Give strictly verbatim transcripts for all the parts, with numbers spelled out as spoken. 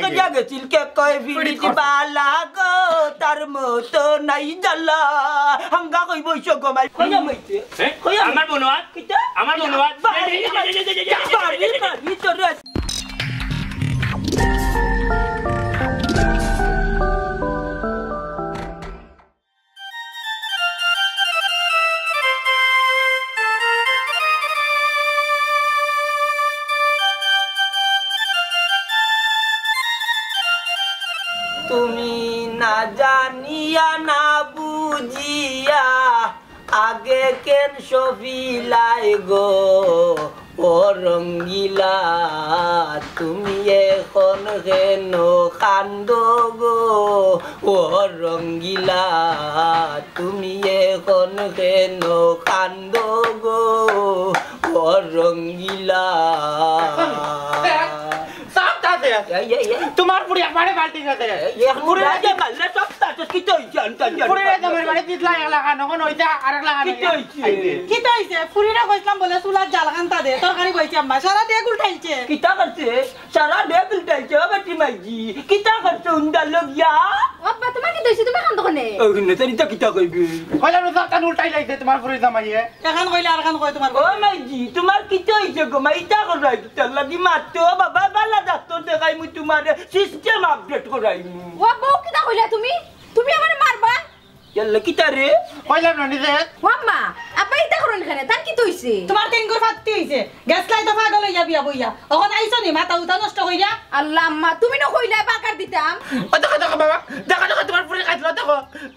করিয়া গেছিল, কে কয় পিরিত বালা গো, তার মতো নাই জ্বালা। হাঙ্গা কইবো ইসো গো মাই। কইয়া মইতে। এ? কইয়া আমার মনে হয়। কিতা? আমার মনে হয়। বাড়ি, বাড়ি, বাড়ি, বাড়ি, তোরে। তুমি না জানিয়া না বুঝিয়া আগে কেন সবিলায় গো, ও রঙ্গিলা, তুমি এখন কেন কান্দো গো, ও রঙ্গিলা, তুমি এখন কেন কান্দো গো, ও রঙ্গিলা। সব তাতে আছে। এই, এই, এই। তোমার পুরি একবারে বালতি গেছে। এই, এই, পুরি রাজা মারলে সব তাতে কিতা অইছে? আনতা, আনতা, ফুরিরে আনতা। তোমার বাড়ি তিতলা এক লাখান, এখন ওইটা আর এক লাখান কিতা অইছে? কিতা অইছে? ফুরিরে কইছিলাম বলে চুলার জাল খান্তা দে, তরকারি বইছে আম্মা, সারা ডেগ উল্টাইছে। কিতা করছে? সারা ডেগ উল্টাইছে, ও বেটি মাইজি। কিতা করছে উন্দা লগিয়া? ও আব্বা, তোমার কিতা অইছে? তুমি কান্দো কেনে? ও, হুনে, তার ইতা কিতা কইবে? কইলাম না, জাল খান উল্টাই লাইছে তোমার ফুরির জামাইয়ে। এখান কইলে আর খান কয় তোমার। ও মাইজি, তোমার কিতা অইছে গো? মা, ইতা করো, ইতা লাগি মারতো। ও বাবা, বালা ডাক্তার দেখাইমু তোমারে, system update করাইমু। ও বউ, কিতা কইলা তুমি? তুমি আমারে মারবা? ইয়াল্লা, কিতা রে? কইলাম না নিজে। ও আম্মা, আব্বা ইতা করইন কেনে? তার কিতা অইছে? তোমার টেঙ্গুর ফাত্তি অইছে। গেছলাই তো পাগল অইয়া বিয়া বইয়া। অখন আইছো নি মাথা উতা নষ্ট কইরা? আল্লাহ আম্মা, তুমি না কইলা বাকার দিতাম। ও দেখো, দেখো বাবা, দেখো, দেখো তোমার ফুরি কাটলো, দেখো।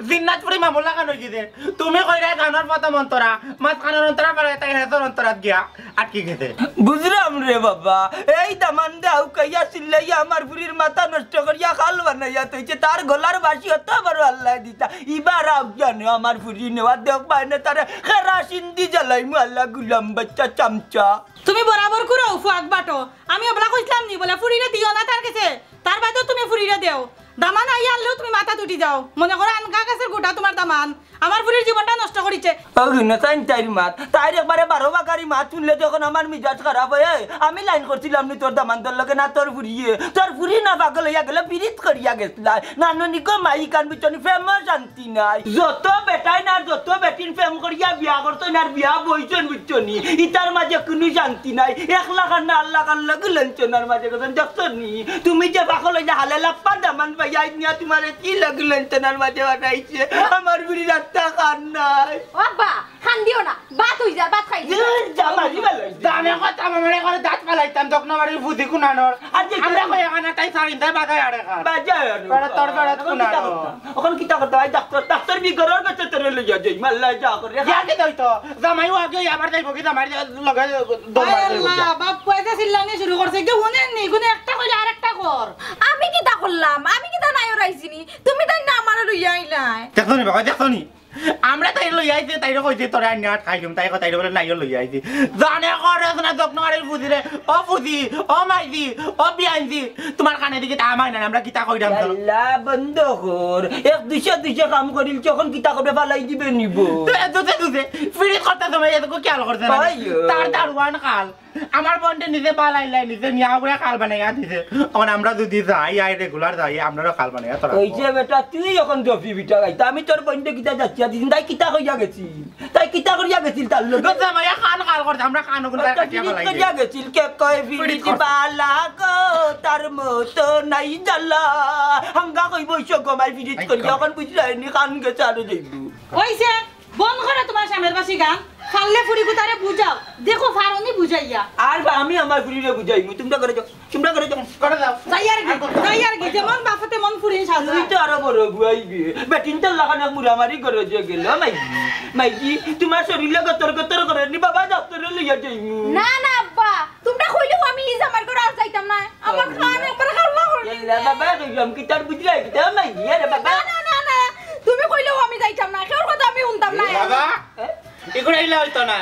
জিন্নাত ফুরি মামলা খান অই গেছে। তুমি কইরা জানোর পথ মন্তরা, মাঝখানোর অন্তরা পারে তাই হেতর অন্তরাত গিয়া আটকি গেছে। বুঝলাম রে বাবা, এই দামান দাও কাইয়া চিল্লাইয়া আমার ফুরির মাথা নষ্ট করিয়া খাল বানাইয়া তইছে, তার গলার বাঁশি অত বড় আল্লাহ দিতা। ইবার আউক জানো আমার ফুরি নেওয়া দেখ বাইনে তারে খেরা সিন্দি জ্বালাইমু আল্লাহ গুলাম বাচ্চা চামচা। তুমি বরাবর করো ফুয়াক বাটো। আমি অবলা কইছিলাম নি বলে ফুরিরে দিও না তার গেছে, তার বাদেও তুমি ফুরিরে দেও। দামান আইয়া আনলেও তুমি মাথাত উঠি যাও, মনে করো আনগা গাছের গোটা তোমার দামান। আমার ফুরির জীবনটা নষ্ট করিছে। ও গুনো, তাইন তাইর মাত, তাইর একবারে বারো বাকারি মাত শুনলে যখন আমার মিজাজ খারাপ অয়। এই, আমি লাইন করছিলাম নি তোর দামান্দর লগে না তোর ফুরিয়ে? তোর ফুরি না পাগল অইয়া গেলে পিরিত করিয়া গেছলা। নাননি গো মাই কান বুঝছো নি, প্রেমও শান্তি নাই। যত বেটাইন আর যত বেটিন প্রেম করিয়া বিয়া করছইন আর বিয়া বইছইন বুঝছো নি, ইতার মাঝে কুনু শান্তি নাই। এক লাখান না আল্লাহ খান লাগি লঞ্চনার মাঝে গেছইন, দেখছো নি? তুমি যে পাগল অইয়া হালে লাপ্পা দামান পাইয়া আইজ নিয়া তোমারে কি লাগি লঞ্চনার মাঝে পাঠাইছে? আমার বুড়ি রাস্তা খান নাই। ও আব্বা, খান দিও না, ভাত অই যা, ভাত খাই যা। এই, যা মারি বেলাই। জানে কথা মামারে করে দাঁত ফালাইতাম, যখন আমার এই বুদ্ধি কুনানোর। আর যে আমরা কই এখানে তাই সারিন, তাই বাজায় আরে খান। বাজায় আরে। বেটা তোর বেটা এখন কিতা কুনানো। করতাম? এখন কিতা করতাম? এই ডাক্তার, ডাক্তার বি ঘরের গেছে তোরে লইয়া যাই, মাল্লা যা করে। ইয়া কি দইতো? জামাইও আগে আবার যাইবো কি জামাই লগে দৌড় আয় মারি আল্লাহ, যাইবো। বাপ পয়সা চিল্লানি শুরু করছে, কি হুনেন নি? কোনো একটা কইলে আরেকটা কর। আমি কিতা করলাম? আমি কিতা নাই ওরাইছি নি? তুমি তাই না আমারে লইয়া আইলায়। দেখছো নি বাবা, দেখছো নি? আমরা তাই লইয়া আইছি, তাইরে কইছি, "তোরে আইনা আটকাইলাম।" তাই কথা, তাইরে বলে, "নাইও লইয়া আইছি।" জানে করে না, যত্ন করে বুঝি রে। ও বুঝি, ও মাইজি, ও বিয়াইজি, তোমার কানে দিকে তা মাই না, আমরা কিতা কইরাম জানো? আল্লাহ বন্ধ কর। এক দুইশো দুইশো কাম করিল, তখন কিতা করবে ফালাই দিবে নিব। তো এ দুধে দুধে, ফিরিত করতে সময় এত খেয়াল করছে না। হয়। তার দারুয়ান কাল। আমার বন্ধে নিজে বালাইলাই, নিজে নিয়া করে খাল বানাইয়া দিছে। এখন আমরা যদি যাই, আই রেগুলার যাই, আমরারও খাল বানাইয়া তোরা। ওই যে বেটা, তুই এখন জফি বিটা গাইতা, আমি তোর বন্ধে কিতা যাচ্ছি, আর দিন তাই কিতা কইয়া গেছিল? তাই কিতা করিয়া গেছিল তার লগে? বুঝলাম, ভাইয়া, খান খাল করছে, আমরা খান ওগুলো ওটা কাটিয়া পিরিত ফালাই করিয়া দিই। গেছিল, কে কয় পিরিত পিরিত করছে। বালা গো, তার মতো নাই জ্বালা। হাঙ্গা কইব, ওই সব গমাই পিরিত আচ্ছা। করিয়া, এখন বুঝলে, নি খান গেছে আরো যাইব। ওই যে, বন্ধ করো তোমার স্বামীর বাসি গান। পারলে ফুরি গুতারে বুঝাও। দেখো, ফারনি বুঝাইয়া। আর বা আমি আমার ফুরিরে বুঝাইমু। তোমরা করে যাও, তোমরা করে যাও। করে দাও। যাই আর কি, আর করো। যাই আর কি। যেমন বাফতে মন ফুরি সাজা। তুই তো আরো বড় বুয়াইবি। বেটিন তো লাগানো মুরামারি করে যে গেল। মাইজি, মাইজি, তোমার শরীরে গতর গতর করে নি বাবা, ডাক্তারে লইয়া যাইমু। না, না, আব্বা, তোমরা কইলেও আমি ই জামার ঘরে আর যাইতাম না। আমার খান একবার খাল্লা করে এলা বাবা, কইলাম কি তার বুঝলাই কি তার মাইজি, আরে বাবা। না, না, না, না, তুমি কইলেও আমি যাইতাম না। কেউর কথা আমি শুনতাম না। বাবা, এ? ইগুলা ইলা হইতো না।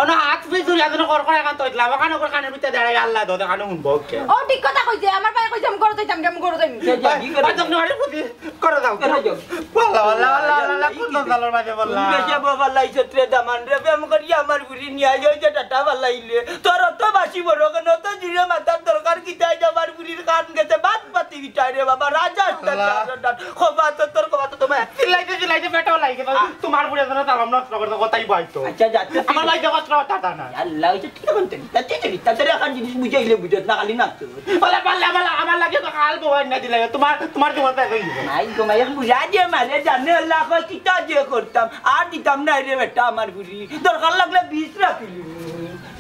অনো হাত পিছুরি আদন কর করে এখান তো ইতলা, ওখানে ওখানে ভিতরে দাঁড়াই আল্লাহ দো, দেখানো শুনবো, ওকে। ও ঠিক কথা কইছে, আমার ভাই কইছে আমি ঘর যাইতাম, আমি ঘরো যাইমু। যা, যা, কি করে? ভাই, তুমি আরে বুঝি, ঘরো যাও। ঘরো যাও। বালা, বালা, বালা, বালা, বালা, কোন দলর মাঝে বললা? তুমি বেশি বাবা লাইছো রে দামান রে, প্রেম করি আমার বুড়ি নিয়া যাও, যে টাটা বালাইলে। তোর অত বাসি বড় কেন? অত জুরে মাতার দরকার কিতা? এই যে আমার বুড়ির কান গেছে, বাত পাতি বিটায় রে বাবা, রাজা আল্লাহ। খোবা তো তোর, খোবা তো তোমার। চিল্লাইতে, চিল্লাইতে পেটও লাগে গেছে। তোমার বুড়ি যেন তার আমরা নষ্ট করে দেবো, তাই বলতো। আচ্ছা, যাচ্ছে। আমার লাগে কষ্ট, টাটা না। আল্লাহ, ওই যে ঠিক আছে, তাতে ঠিক আছে, তাতে এখন জিনিস বুঝাইলে বুঝত না, খালি না তো। বলে, পারলে আমার, আমার লাগে তো কাল বউ আইনা দিলে, তোমার, তোমার জীবন তো একই জীবন। নাই গো মাই, এখন বুঝা দিয়ে মারে জানে আল্লাহ, কয় কিতা যে করতাম, আর দিতাম না রে বেটা আমার বুড়ি। দরকার লাগলে বিষ রাখিলি,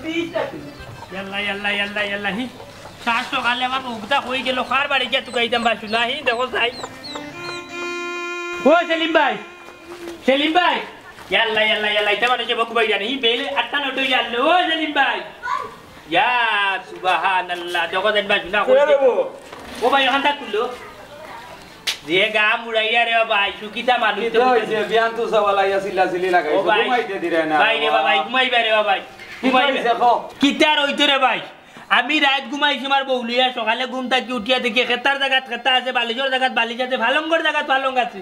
বিষ রাখিলি। ইয়াল্লা, ইয়াল্লা, ইয়াল্লা, ইয়াল্লা, হি। সাত সকালে আমার বউটা কই গেল, কার বাড়ি গিয়া তুকাইতাম বাসু না, হি, দেখো যাই। ও সেলিম ভাই, সেলিম ভাই। ইয়াল্লা, ইয়াল্লা, ইয়াল্লা, ইটা মানে যে বকু ভাই জানি, হি, বেলে আটটা নটা ইয়াল্লা। ও সেলিম ভাই। ইয়া সুবহানাল্লাহ, দেখো যাই বাসু না, কই রে গেল? বউ? ও ভাই, ওখানটা তুলো। যে গা মুড়াইয়া রে ভাই, সুকিতা মানুষ কিতা তো হইছে? বিয়ান তো সওয়াল আইয়া চিল্লা চিল্লি লাগাইছে, ও ভাই, ঘুমাইতে দিরে না। ভাই রে বাবা, ঘুমাইবা রে বাবা, কি ঘুমাইবা। হইছে, কও? কিতা আর হইতো রে ভাই? আমি রাইত ঘুমাইছি আমার বউ লইয়া, সকালে ঘুম থাকি উঠিয়া দেখি খেতার জাগাত খেতা আছে, বালিশর জাগাত বালিশ আছে, ফালঙ্গর জাগাত ফালঙ্গ আছে,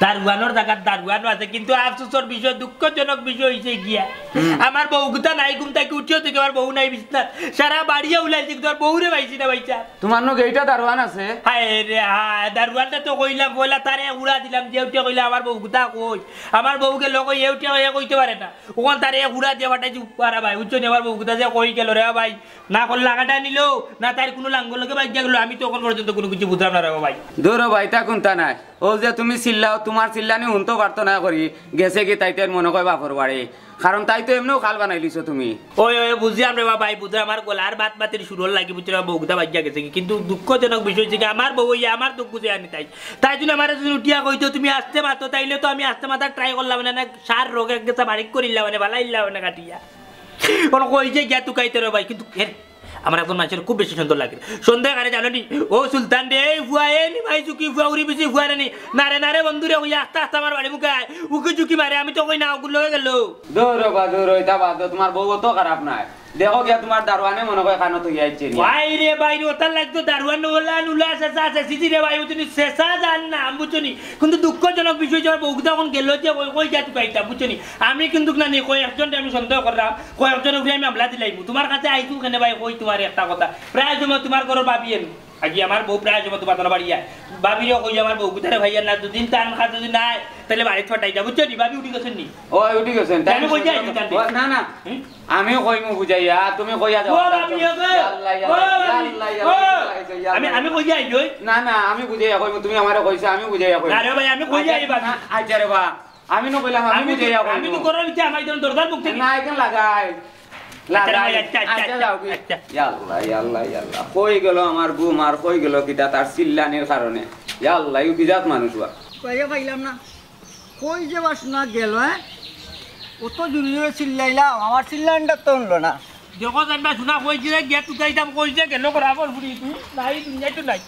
দারুয়ানোর জাগাত দারুয়ানো আছে। কিন্তু আফসোসর বিষয়, দুঃখজনক বিষয় হইছে গিয়া, হুম। আমার বউ গুতা নাই, ঘুম থাকি উঠিও দেখি আমার বউ নাই বিছনাত। সারা বাড়িয়ে উলাইছি, কিন্তু আমার বউরে পাইছি না ভাইসাব। তোমার নগে এইটা দারোয়ান আছে? হায় রে হায়, দারোয়ানটা তো কইলাম, পয়লা তারে এক উড়া দিলাম, যে উঠে কইলা, "আমার বউ গুতা কই?" আমার বউ গেল কই, এ উঠে এ কইতে পারে না। ওখান তারে এক উড়া দিয়া পাঠাইছি, "আরে ভাই, বুঝছো নি, আমার বউ গুতা যে কই গেল রে ভাই? না করলা কাটা নিল, না তার কোনো লাঙ্গল লগে বাইক গেল, আমি তো এখন পর্যন্ত কোনো কিছু বুঝলাম না রে ভাই।" দূর হ ভাই, তা কুন্তা নাই। ও যে তুমি চিল্লাও, তোমার চিল্লানি হুনতো পারতো না করি, গেছে কি তাই তার মনে কয় বাপর বাড়ি। কারণ তাই তো এমনেও খাল বানাই লিছো তুমি। ওই, ওই, বুঝলাম রে বাবা, এই বুঝলাম, আমার গলার বাত বাতির সুরর লাগি, বুঝছো রে বাবা, বউগুতা বাজিয়া গেছে কি। কিন্তু দুঃখজনক বিষয় হচ্ছে কি, আমার বউ হইয়া আমার দুঃখ বুঝে আনি তাই। তাই জন্য আমার যদি উঠিয়া কইতো, "তুমি আস্তে মাতো", তাইলে তো আমি আস্তে মাতার ট্রাই করলাম না, না, সার রোগ এক গেছে বারিক করিলাম না, বালাইলাম না কাটিয়া। ওর কই যে গিয়া তুকাইতে রে ভাই, কিন্তু এর আমার একজন মানুষের খুব বেশি সুন্দর লাগে। সন্দেহ করে জানো নি? ও সুলতান রে, এই ফুয়া, এ নি ভাই, চুকি ফুয়া, উড়ি বেশি ফুয়া রে নি। না রে, না রে, বন্ধু রে, ওই আস্তে আস্তে আমার বাড়ি মুখায় উকি চুকি মারে, আমি তো কই না, ওগুলো হয়ে গেল। দূর বাবা, দূর, ওইটা বাদ দাও, তোমার বউ তো খারাপ নাই। দেখো গিয়া তোমার দারোয়ানে মনে হয় কানো তুই আইছে নি। ভাই রে, ভাই রে, ওটার লাগতো দারোয়ান ওলা নুলা শেষা আছে, সিজি রে ভাই, বুঝছো নি, শেষা জান না, বুঝছো নি? কিন্তু দুঃখজনক বিষয় যে আমার বউটা এখন গেল যে কই, কই যা তুই পাইতাম, বুঝছো নি? আমি কিন্তু না নি, কয়েকজন আমি সন্দেহ করলাম, কয়েকজনের উপরে আমি মামলা দিলাইমু। তোমার কাছে আইছু কেনে ভাই, কই তোমার একটা কথা। প্রায় সময় তোমার ঘরর ভাবি এন। আজি আমার বউ প্রায় সময় তোমার ঘরর বাড়ি আয়। ভাবিরে কই আমার বউ কোথায় ভাই আর না, দুদিন তার কাছে যদি না আয়, তাহলে বাড়ি ছটাই যা, বুঝছো নি? ভাবি উঠি গেছেন নি? ও, উঠি গেছেন। তাই আমি কই যাই, আমি জানি। ও, না, না। হুম? আমি কইমু বুঝাইয়া, তুমি কইয়া যাও। ও, ভাবি, ও, ও, ভাবি, ও। আমি, আমি কই যাই, ওই? না, না, আমি বুঝাইয়া কইমু, তুমি আমারে কইছো, আমি বুঝাইয়া কইমু। না রে ভাই, আমি কই যাই, আচ্ছা, ভাবি। না, আচ্ছা রে বা। আমি না কইলাম, আমি আমি তো, বুঝাইয়া কইমু। আমি তো ঘরর ভিতরে আমার একদম দরজার মুখ থেকে। না, এখান লাগাই। আচ্ছা, লাগাই। আচ্ছা, আচ্ছা, আচ্ছা, আচ্ছা, যাও কি? আচ্ছা। ইয়া আল্লাহ, ইয়া আল্লাহ, ইয়া আল্লাহ। কই গেল আমার ঘুম আর কই গেল কিতা তার চিল্লানির কারণে? ইয়া আল্লাহ, ইউ কি জাত মানুষ বা? কইয়া পাইলাম না। কই যে বা শোনা গেল, হ্যাঁ? অত জোরে জোরে চিল্লাইলাম, আমার চিল্লানিটা তো শুনলো না। দেখো জানবা শোনা কই যে গিয়া তুই যাইতাম কই যে গেল বরাবর ঘুরি তুই। নাই, দুনিয়ায় তো নাই।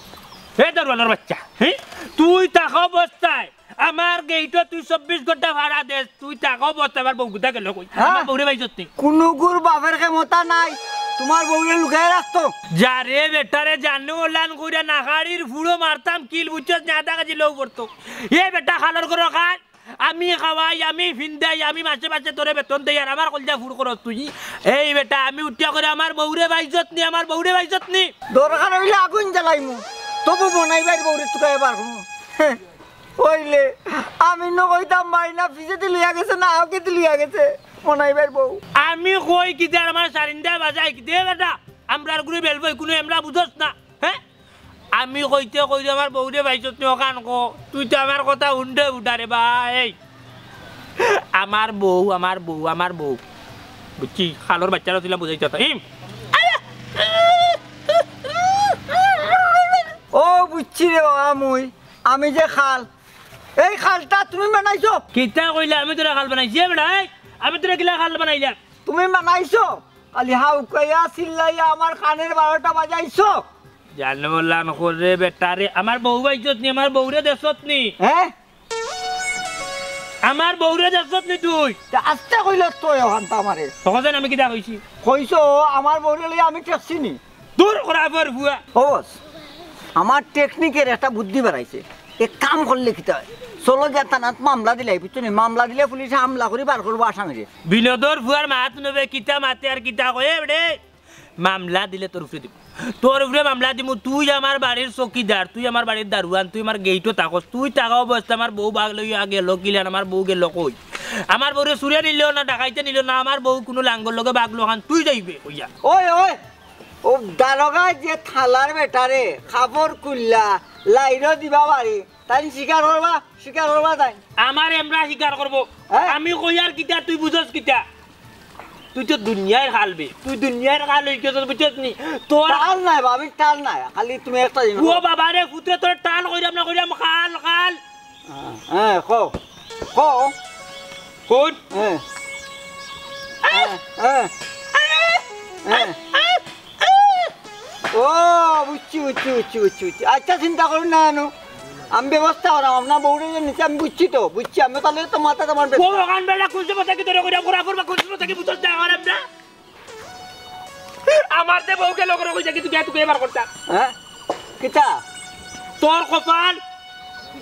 হে দারোয়ানর বাচ্চা, হ্যাঁ? তুই থাকা অবস্থায় আমার গেইটো তুই চব্বিশ ঘন্টা ভাড়া দেস, তুই থাকা অবস্থায় আমার বউ গুতা গেল কই? হ্যাঁ? আমার বউরে পাইছত নি? কুনুগুর বাপের ক্ষমতা নাই, তোমার বউরে লুকাই রাখতো। যারে বেটারে জানো ওলান কইরা নাখাড়ির ফুড়ো মারতাম কিল বুঝছস না, আধা কেজি লউ পড়তো। এ বেটা খালর করো খান, আমি খাওয়াই, আমি ফিন্দাই, আমি মাসে মাসে তোরে বেতন দেই, আর আমার কলজা ফুড় করস তুই। এই বেটা, আমি উঠিয়া করে আমার বউরে পাইছত নি, আমার বউরে পাইছত নি। দরকার হইলে আগুন জ্বালাইমু, তবু মনাইবার বউরে তুকাই এবার হুম। হইলে আমি ন কইতাম ভাই না ফিজেদি লইয়া গেছে না আউকেদি লইয়া গেছে মনাইবার বউ। আমি কই কি দে আমার সারিন্দা বাজাই কি দে বেটা, আমরার গুরে বেলবই কোনো এমরা বুঝস না, হ্যাঁ? আমি কইতে কইতে আমার বউরে পাইছত নি ওখান কো, তুই তো আমার কথা হুনতে উঠারে ভাই। আমার বউ, আমার বউ, আমার বউ। বুঝছি, খালর বাচ্চারা তুইলা বুঝাইতে তো। ইম। ও বুঝছি রে বাবা মুই, আমি যে খাল, এই খালটা তুমি বানাইছো? কিতা কইলে আমি তোরা খাল বানাইছি, এ বেটা, এই, আমি তোরা কিলা খাল বানাইলাম? তুমি বানাইছো? খালি হাউকাইয়া চিল্লাইয়া আমার কানের বারোটা বাজাইছো। জানো লান করে বেটারে, আমার বউ বাইছত নি, আমার বউরে দেছত নি। হ্যাঁ? আমার বউরে দেছত নি তুই। তে আস্তে কইলে তো ওখান তো আমারে। তখন আমি কিতা কইছি? কইছো আমার বউরে লই আমি ঠেকছি নি। দূর করা পর বুয়া। ও বস, আমার টেকনিকের একটা বুদ্ধি বাড়াইছে। এক কাম করলে কিতা অয়? চলো গিয়া থানাত মামলা দিলাই, বুঝছো নি? মামলা দিলে পুলিশে হামলা করি বার করবো আসামিরে। বিনোদর ফুয়ার মাত নবে, কিতা মাতে আর কিতা কয় রে? মামলা দিলে তোর উপরে দিমু, তোর উপরে মামলা দিমু। তুই আমার বাড়ির চকিদার, তুই আমার বাড়ির দারোয়ান, তুই আমার গেইটো থাকস, তুই থাকা অবস্থা আমার বউ বাগ লইয়া গেল কিলান, আমার বউ গেল কই? আমার বউরে চুরে নিল না, ডাকাইতে নিল না, আমার বউ কুনু লাঙ্গর লগে বাগলো খান, তুই যাইবে কইয়া। ওই, ওই, ও দারোগা যে থালার বেটারে, কাপড় কুল্লা, লাইরো দিবা বাড়ি, তাই স্বীকার করবা, স্বীকার করবা তাই। আমার এমরা স্বীকার করবো। হ্যাঁ? আমি কই আর কিতা, তুই বুঝস কিতা? তুই তো দুনিয়ার খাল বে, তুই দুনিয়ার খাল হই গেছস, বুঝছস নি? তোর টাল নাই বা, আমি টাল নাই, খালি তুমি একটা জিনিস ও বাবা রে, পুত্রে তোর টাল কইরাম না, কইরাম খাল, খাল। হ্যাঁ, হ্যাঁ, কও, কও। কোন? হ্যাঁ। হ্যাঁ, হ্যাঁ। হ্যাঁ। ও, বুঝছি, বুঝছি, বুঝছি, বুঝছি, বুঝছি। আচ্ছা, চিন্তা করুন না, আনো। আমি ব্যবস্থা করাম, আপনার বউরে যে নিচে আমি বুঝছি তো, বুঝছি। আমি তাহলে তো মাথা তোমার ব্যথা। ও, ওখান বেলা কুলসুম থাকি ধরে কইরা, ঘোরা ফিরবা কুলসুম থাকি বুঝতে আমার আমরা। আমার যে বউকে লোক রকম দেখি তুই তুই এবার করতা। হ্যাঁ? কিতা? তোর কপাল।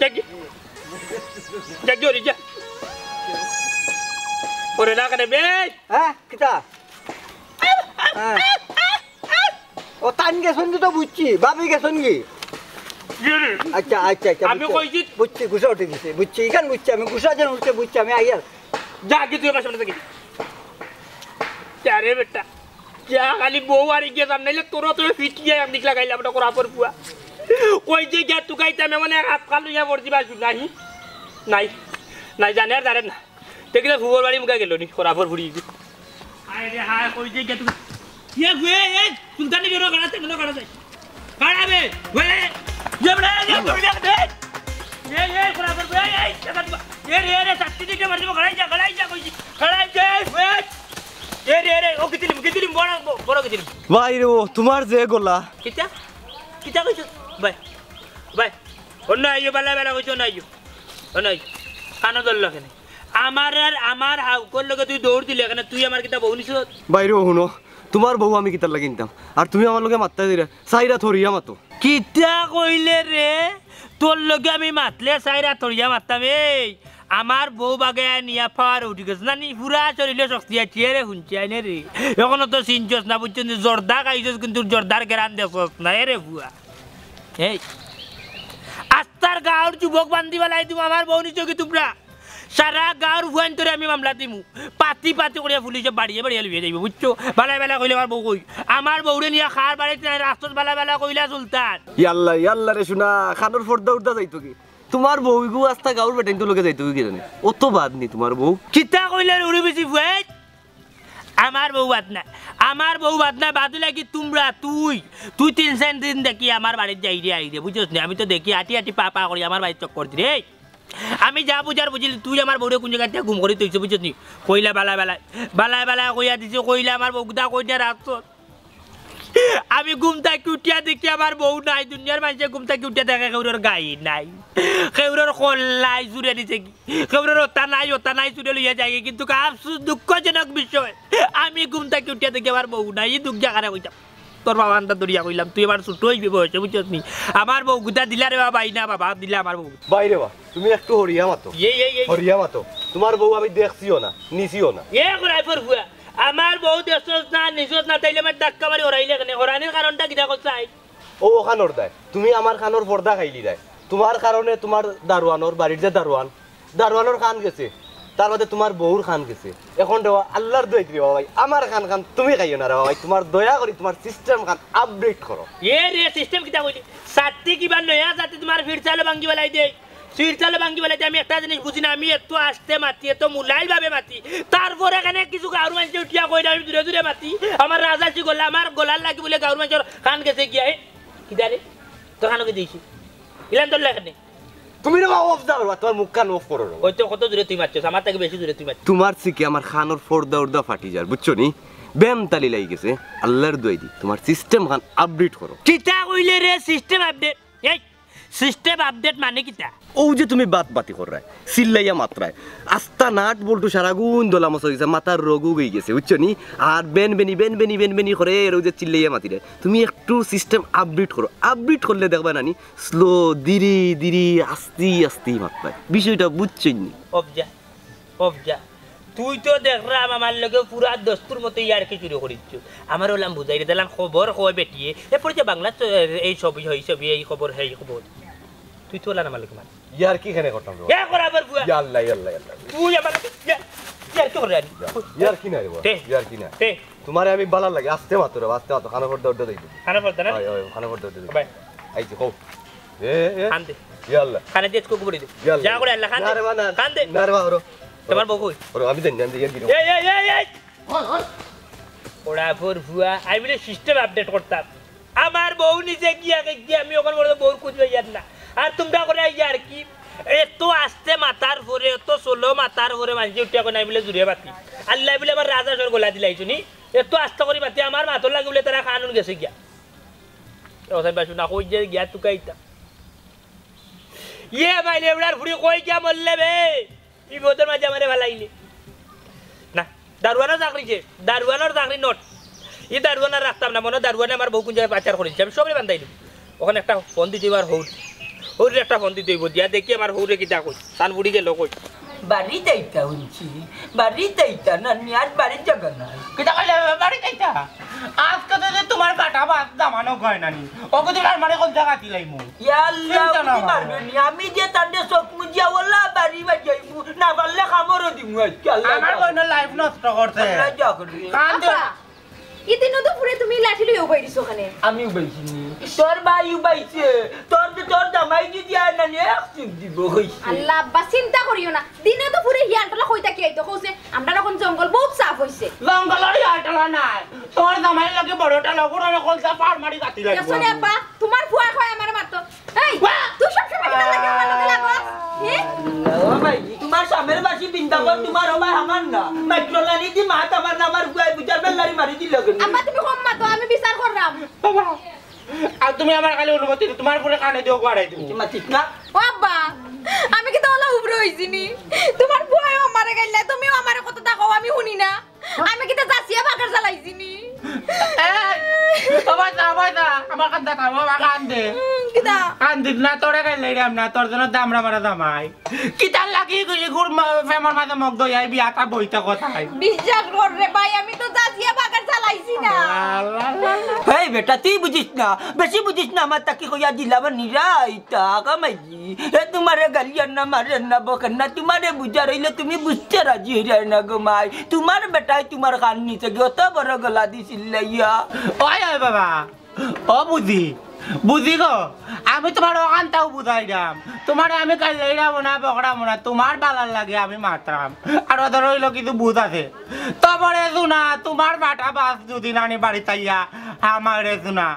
দেখি। দেখি ওরে যা। ওরে না কেন বে? হ্যাঁ? কিতা? হ্যাঁ। ও তান গেছন কি তো বুঝছি, ভাবি গেছন কি? ইয়ে রে। আচ্ছা, আচ্ছা, আচ্ছা, আমি বুঝছি। কইছি। বুঝছি, গুছা উঠে গেছে, বুঝছি, এখান বুঝছি, আমি গুছা যেন উঠছে, বুঝছি, আমি আইয়ার। যা আগে তুই আমার সামনে থাকি। আরে বেটা, যা খালি বউ আর গিয়ে যাম, নাইলে তোরা তোর ফিট গিয়ে একদিক লাগাইলাম, ওটা করা পর পুয়া। কই যে গিয়া তুকাইতাম, এমন এক হাত খাল লইয়া পড়ছি বা নাই, নাই, নাই, জানে আর জানে না। দেখলে ফুবর বাড়ি মুখে গেল নি, করা পর ফুড়ি। হায় রে হায়, কই যে গিয়া তুকাই। ইয়ে হুয়ে, এই, সুলতানি বেরো, গাড়াতে, গাড়াতে। গাড়া বে, ওয়ে, ইয়ে বেটা, ইয়ে বেটা, ইয়ে বেটা। এই, এই, করা পর, এই, এই, টাকা দিবা। এ রে, এ রে, শাস্তি দিতে পারবো, গাড়াই যা, গাড়াই যা, কইছি। গাড়াই যা, এই, ওয়ে। এ রে, এ রে, ও গিতিলিম, গিতিলিম, বড়, বড় গিতিলিম। ভাই রে, ও, তোমার যে গলা। কিতা? কিতা কইছো? ভাই, ভাই, অন্য আইও, বালা, বালা কইছো, অন্য আইও। অন্য আইও। কানো ধরলো কেনে? আমার আর আমার হাউকর লগে তুই দৌড় দিলে কেনে? তুই আমার কিতা বউ নিছস? ভাই রে, ও হুনো, তোমার বউ আমি কিতার লাগি নিতাম? আর তুমি আমার লগে মাততায় দিরা, চাইরা থরিয়া মাতো। কিতা কইলে রে? তোর লগে আমি মাতলে চাইরা থরিয়া মাততাম? এই, আমার বউ বাগে নিয়া পাওয়ার উঠি গেছে না নি? পুরা শরীরে শক্তি আছে রে, হুনছি আইনে রে। এখনো তো চিনছস না, বুঝছস নি? জর্দা খাইছস, কিন্তু জর্দার গেরান দেখছস না, এ রে বুয়া। এই, আস্তার গাঁওর যুবক বান্দি বালাই দিমু, আমার বউ নিছো কি তোমরা? সারা গাঁওর ফুয়াইন্তরে আমি মামলা দিমু। পাতি পাতি করিয়া পুলিশে বাড়িয়ে বাড়িয়ে লইয়া যাইবো, বুঝছো? বালা বালা কইলে আমার বউ কই? আমার বউরে নিয়া খার বাড়িত নাই, রাস্তাত বালা বালা কইলা সুলতান। ইয়াল্লা, ইয়াল্লা রে সোনা, খানোর ফর্দা উর্দা যাইতো কি? তোমার বউ ইগু আস্তা গাঁওর বেটাইন্তর লগে যাইতো কি জানে? অত বাদ নি তোমার বউ। কিতা কইলে উড়ি বেশি ফুয়াইত? আমার বউ বাদ নাই, আমার বউ বাদ নাই, বাদু লাগি তোমরা, তুই, তুই তিন চাইর দিন দেখি আমার বাড়িত যাইরে আইরে, বুঝছস নি? আমি তো দেখি আটি আটি পা পা করি আমার বাড়িত চক্কর দিরে। এই, আমি যা বুঝার বুঝিলি, তুই আমার বউরে কোন জাগাত গুম করি থইছস, বুঝছস নি? কইলা বালায় বালায়, বালায় বালায় কইয়া দিছে, কইলা আমার বউগুতা কই দিয়া রাখছস। আমি ঘুম থাকি উঠিয়া দেখি আমার বউ নাই, দুনিয়ার মানষে ঘুম থাকি উঠিয়া দেখে কেউরর গাই নাই, কেউরর কল নাই, চুরে নিছে গি। কেউরর ওতা নাই, ওতা নাই, চুরে লইয়া যায়গি। কিন্তু আফসোস, দুঃখজনক বিষয়, আমি ঘুম থাকি উঠিয়া দেখি আমার বউ নাই। ই দুঃখ জাগারে কইতাম, তোর বাবা আন্দা দরিয়া কইলাম, তুই আমার ছোট অইবি বয়সে, বুঝছস নি? আমার বউগুতা দিলা রে বাবা, এই না বাবা, দিলা আমার বউ। বাইরে বা, তুমি একটু হরিয়া মাতো। এই, এই, এই। হরিয়া মাতো। তোমার বউ আমি দেখছিও না, নিছিও না। এ করাই ফর ফুয়া, আমার বউ দেখছস না, নিছস না, তাইলে আমার ধাক্কা মারি হরাইলে কেনে? হরানির কারণটা কিতা কইছাই? ও ওখান ওর দায়। তুমি আমার খানোর পর্দা খাইলি দায়। তোমার কারণে তোমার দারোয়ানোর, বাড়ির যে দারোয়ান, দারোয়ানোর খান গেছে, তার বাদে তোমার বউর খান গেছে। এখন দেওয়া আল্লাহর দোয়াই দিবা ভাই, আমার খান খান তুমি খাইও না রে ভাই। তোমার দয়া করি তোমার সিস্টেম খান আপডেট করো। এ রে, সিস্টেম কিতা কইলি? সাতটি কিবা নয়া জাতি তোমার ফিরচালো ভাঙ্গি বেলাই দেই। ফিরচালো ভাঙ্গি বেলাই দেই। আমি একটা জিনিস বুঝি না, আমি এত আস্তে মাতি, এত মুলাইল ভাবে মাতি, তারপরে এখানে কিছু গাঁওর মানষে উঠিয়া কইরা আমি দূরে দূরে মাতি। আমার রাজা সি গলা, আমার গলার লাগি বলে গাঁওর মানষর খান গেছে গিয়া। এ, কিতা রে? তোর খানো কি দিছি? ইলান তোর লেখা নেই। তুমি রে বাবা, অফ দাও রে বাবা, তোমার মুখ কান অফ করো রে বাবা। ওই তো কত দূরে তুই মারছস, আমার থাকি বেশি দূরে তুই মারছস। তোমার সিকে আমার খানোর ফর্দা উর্দা ফাটি যার, বুঝছো নি? বেম তালি লাগি গেছে, আল্লাহর দোয়াই দি, তোমার সিস্টেম খান আপডেট করো। কিতা কইলে রে সিস্টেম আপডেট? এই সিস্টেম আপডেট মানে কিতা? অউ যে তুমি বাত বাতি কররায়, চিল্লাইয়া মাতরায়, আস্তা নাট বল্টু সারাগুন দলা মশা অইগেছে, মাথার রগ উগি গেছে, বুঝছো নি? আর বেন বেনি, বেন বেনি, বেন বেনি করে এর অউ যে চিল্লাইয়া মাতিরায়। তুমি একটু system update করো, update করলে দেখবায় নানি, slow, ধীরে ধীরে, আস্তে আস্তে মাতবায়। বিষয়টা বুঝছো নি? অবজা, অবজা, তুই তো দেখরাম আমার লগে পুরা দস্তুর মতো ইয়ার্কি শুরু করিস। আমার ওলাম বুঝাই রে, দিলাম খবর কয় বেটিয়ে, এরপরে যে বাংলা চ-, এই ছবি, হই ছবি, এই খবর, হেই খবর। তুই তো ওলান আমার লগে মার। ইয়ার্কি কেনে করতাম রে? এ কর আবার বুয়া। ইয়া আল্লাহ, ইয়া আল্লাহ, ইয়া আল্লাহ। তুই আমার লগে ইয়া-, ইয়ার্কি করে আনি। ইয়ার্কি না রে বাবা, তে। ইয়ার্কি না। তে। তোমারে আমি বালা লাগে, আস্তে মাতো রে, আস্তে মাতো, কানো পর্দা উঠে দেখবি। কানো পর্দা না? ওই, ওই, কানো পর্দা উঠে দেখবি। ভাই। আইছে, কও। এ, এ। কান দে। ইয়া আল্লাহ। কানে দিয়ে চোখ ভরে দে। ইয়া আল্লাহ। যা করে আল্লাহ, কান না দে। রে বাবা, না। কান দে। না রে বাবা, ওরো। তোমার বউ কই? ওরো, আমি জানি না, আমি জানি না। এই, এই, এই, এই। ওরা ফোর ফুয়া, আমি বলে system update করতাম। আমার বউ নিজে গিয়া, গিয়া আমি ওখানে বলে বউর খুঁজ পাইয়ার না। আর তোমরা করে ইয়ার্কি, এত আস্তে মাতার পরে, এত slow মাতার পরে মানুষে উঠিয়া কয় নাই বলে জুড়ে বাতি। আল্লাহ বলে আমার রাজা সর গলা দিলাইছো নি? এত আস্তে করে বাতি আমার মাথার লাগে বলে তারা কানুন গেছে গিয়া। এ হোসেন ভাই, শুনা, কই যে গিয়া তুকাইতা? ইয়ে ভাই, লেবড়ার ফুড়ি কই গিয়া মরলে বে? ই বিপদর মাঝে আমারে ফালাইলে। না, দারোয়ানর চাকরি যে, দারোয়ানর চাকরি not। ই দারোয়ান আর রাখতাম না, মনো দারোয়ানে আমার বউ কোন জাগায় পাচার করিলিছে, আমি সবরে বান্ধাই দিমু। ওখানে একটা ফোন দিতে অইবো আর হউর, হউররে একটা ফোন দিতে অইবো, দিয়া দেখি আমার হউরে কিতা কই, তান বুড়ি গেল কই। বাড়িত আইতা হুনছি, বাড়িত আইতা না, নি আজ বাড়িত যাবা না। কিতা কইলে বাড়িত আইতা? আজকে তো যে তোমার কাটা বাদ দামানো গয় নানি, ওকে তো আর মানে কোন জায়গা দিলাইমু। ইয়া আল্লাহ, চিন্তা না তুমি করো। মারবে নি, আমি যে তান্ডে চোখ মুজিয়া ওলা বাড়ি বাজাইমু, না পারলে কামড়ও দিমু আজকে, আল্লাহ আমার জানে। বোন লাইফ নষ্ট করছে। আল্লাহ যা করবে। কান দে। আব্বা, ইদিনও তো পুরে তুমি লাঠি লইয়া উবাই দিছো ওখানে। আমি উবাইছি নি? তোর ভাই উবাইছে। তোর, তোর জামাই যদি আয় না নি, এক চুপ দিব কইছে। আল্লাহ আব্বা, চিন্তা করিও না। দিনে তো পুরে হিয়াল টলা কইতা কি আইতো কইছে, আমরা এখন জঙ্গল বহুত সাফ হইছে। জঙ্গলর হিয়াল টলা নাই। তোর জামাই লাগে বড়টা লগর আমি কলসা পার মারি কাটি লাগবো। দেখছো নি আব্বা, তোমার ফুয়া কয় আমার মারতো। এই, ওয়া! তুই সব সময় কিতা লাগে আমার লগে লাগস? হে? ও ভাই, তোমার সামনের বাসি বৃন্দাবন, তোমার ও ভাই আমার না। মাইক্রোলানি দি মাত আমার না, আমার গুয়াই বুঝার বেল্লারি মারি দিল কেন? আব্বা, তুমি কম মাতো, আমি বিচার করলাম। বাবা, আর তুমি আমার খালি অনুমতি দিও, তোমার পুরে কানে দিও, গুয়ারাই তুমি। মাতিস না। ও আব্বা, আমি কিতা ওলা উবরে হইছি নি? তোমার বউ আমারে গাইল্লা, তুমিও আমারে কততা কও, আমি হুনি না। আমি কিতা যাচিয়া বাগার জ্বালাইছি নি? এই, ও ভাই, যা, ভাই, যা, আমার কান্দা থামো, আমার কান্দে। উম, কিতা? কান্দিস না, তোরে গাইল্লাইরাম না, তোর জন্য দামড়া মারা দামাই। কিতার লাগি গই গুর মা-, ফেমর মাঝে মগ দই আইবি, আতা বইতে কথাই। বিশ্বাস কর রে ভাই, আমি তো যাচিয়া বাগার জ্বালাইছি না। লা, লা, লা, লা। এই বেটা, তুই বুঝিস না, বেশি বুঝিস না, আমার তাকে কইয়া দিলাম, নিরাই তা কামাই। এ তোমারে গালিয়ার না, মারের না, বকের না, তোমারে বুঝার অইলে তুমি বুঝতে রাজি অইরায় না গো মাই। তোমার বেটায় তোমার কান নিচে গিয়া অত বড় গলা দি চিল্লাইয়া। ওই, ওই বাবা, ও বুঝি, বুঝি গো, আমি তোমার অখানতাও বুঝাইরাম। তোমারে আমি গাইল্লাইরাম না, বকরাম না, তোমার বালার লাগি আমি মাতরাম। আর ওদের অইলো কিছু বুঝ আছে। তবরে শুনা, তোমার বাটা বাস যদি নানি বাড়িত আইয়া, আমারে শুনা।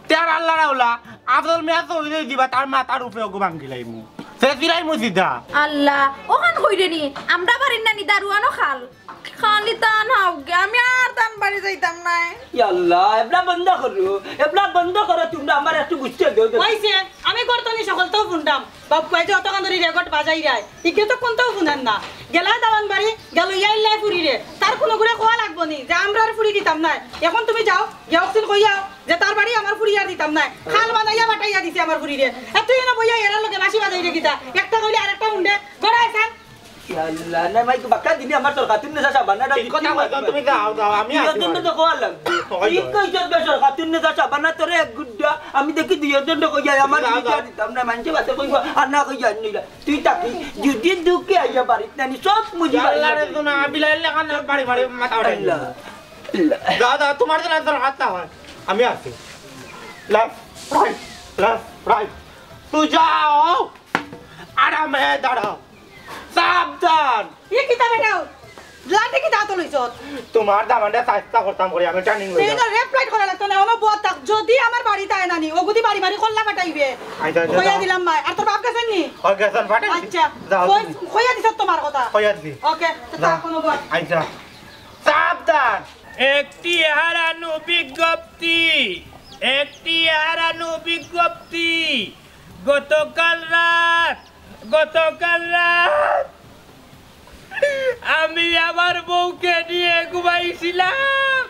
তে আর আল্লাহ রাউলা, আফজল মিয়া শহীদ অই দিবা, তার মাথার উপরে ওগু ভাঙ্গি লাইমু। সে দিলাইমু সিধা। আল্লাহ, ওখান কইরে নি, আমরা বাড়ির নানি দারুয়ানো খাল। খালি তান হাউগে, আমি আর তান বাড়ি যাইতাম নায়। ইয়া আল্লাহ, এবলা বন্ধ করো, এবলা বন্ধ করো, তোমরা আমার একটু বুঝতে দেও। কইছে, আমি করতনি সকলতেও শুনতাম। বাপ কয় যে অতখান ধরি রেকর্ড বাজাইরায়, ইকে তো কোনটাও শুনার না। গেলা দালান বাড়ি, গেল ইয়াইল্লাই ফুরিরে। তার কোনো করে কোয়া লাগবো নি যে আমরা আর ফুরি দিতাম নায়। এখন তুমি যাও, গেওকসিন কইয়াও যে তার বাড়ি আমার ফুরি আর দিতাম নায়। খাল বানাইয়া বাটাইয়া দিছে আমার ফুরিরে। আর তুই না বইয়া এরার লগে বাঁশি বাজাইরে কিতা? একটা কইলে আরেকটা উন্ডে, গড়ায় সান। ইয়া আল্লাহ, না মাই, বাক্কা দিনে আমার সরকার, তুই নেশা সাবান, না, ঠিক কথা বলছো, তুমি যাও, যাও, আমি আছি দুইজন বাড়ি। তো কোয়া লাগবে। হয়, ঠিক হয়। কইছো, বে সরকার, তুই নেশা সাবান, না, তোরে এক গুড্ডা, আমি দেখি দুইজন তো কইয়া, আমার যাও, দুইটা যাও। দিতাম না, মানছে বাতে কইবো, আর না কইয়া নিলা। তুই তাকি, যদি দুঃখে আইয়া বাড়িত নানি, সব মুজি বাড়ি আল্লাহ রে, নানি। তো না, বিলাইলে কান বাড়ি বাড়ি মাথা উঠাই আল্লাহ, দিবো। আল্লাহ। যাও, যাও, তোমার জন্য তোর হাতটা হয়। আমি আছি। Left, right, left, right। তুই যাও, আরামে দাঁড়াও। সাবধান। ই কিতা বেটাও? লাঠি কিতা আতো লইছত? তোমার দামানটা চেষ্টা করতাম করি, আমি ট্রেনিং লই এই যাও। তো রেপ লাইট করা লাগতো না, অনো বদ থাক। যদি আমার বাড়িত আয় নানি, ওগুদি বাড়ি বাড়ি কল্লা ফাটাইবে। আচ্ছা, আচ্ছা, কইয়া যাও। দিলাম মাই। আর তোর বাপ গেছেন নি? ও গেছেন, ফাটাই। আচ্ছা। যাও কই-, তুমি। কইয়া দিছত তোমার কথা। কইয়া দিছি। ওকে, তো যাও। থাক কোনো বদ। আচ্ছা। সাবধান। একটি হারানো বিজ্ঞপ্তি, একটি হারানো বিজ্ঞপ্তি। গতকাল রাত গতকাল রাত আমি আমার বউকে নিয়ে ঘুমাইছিলাম,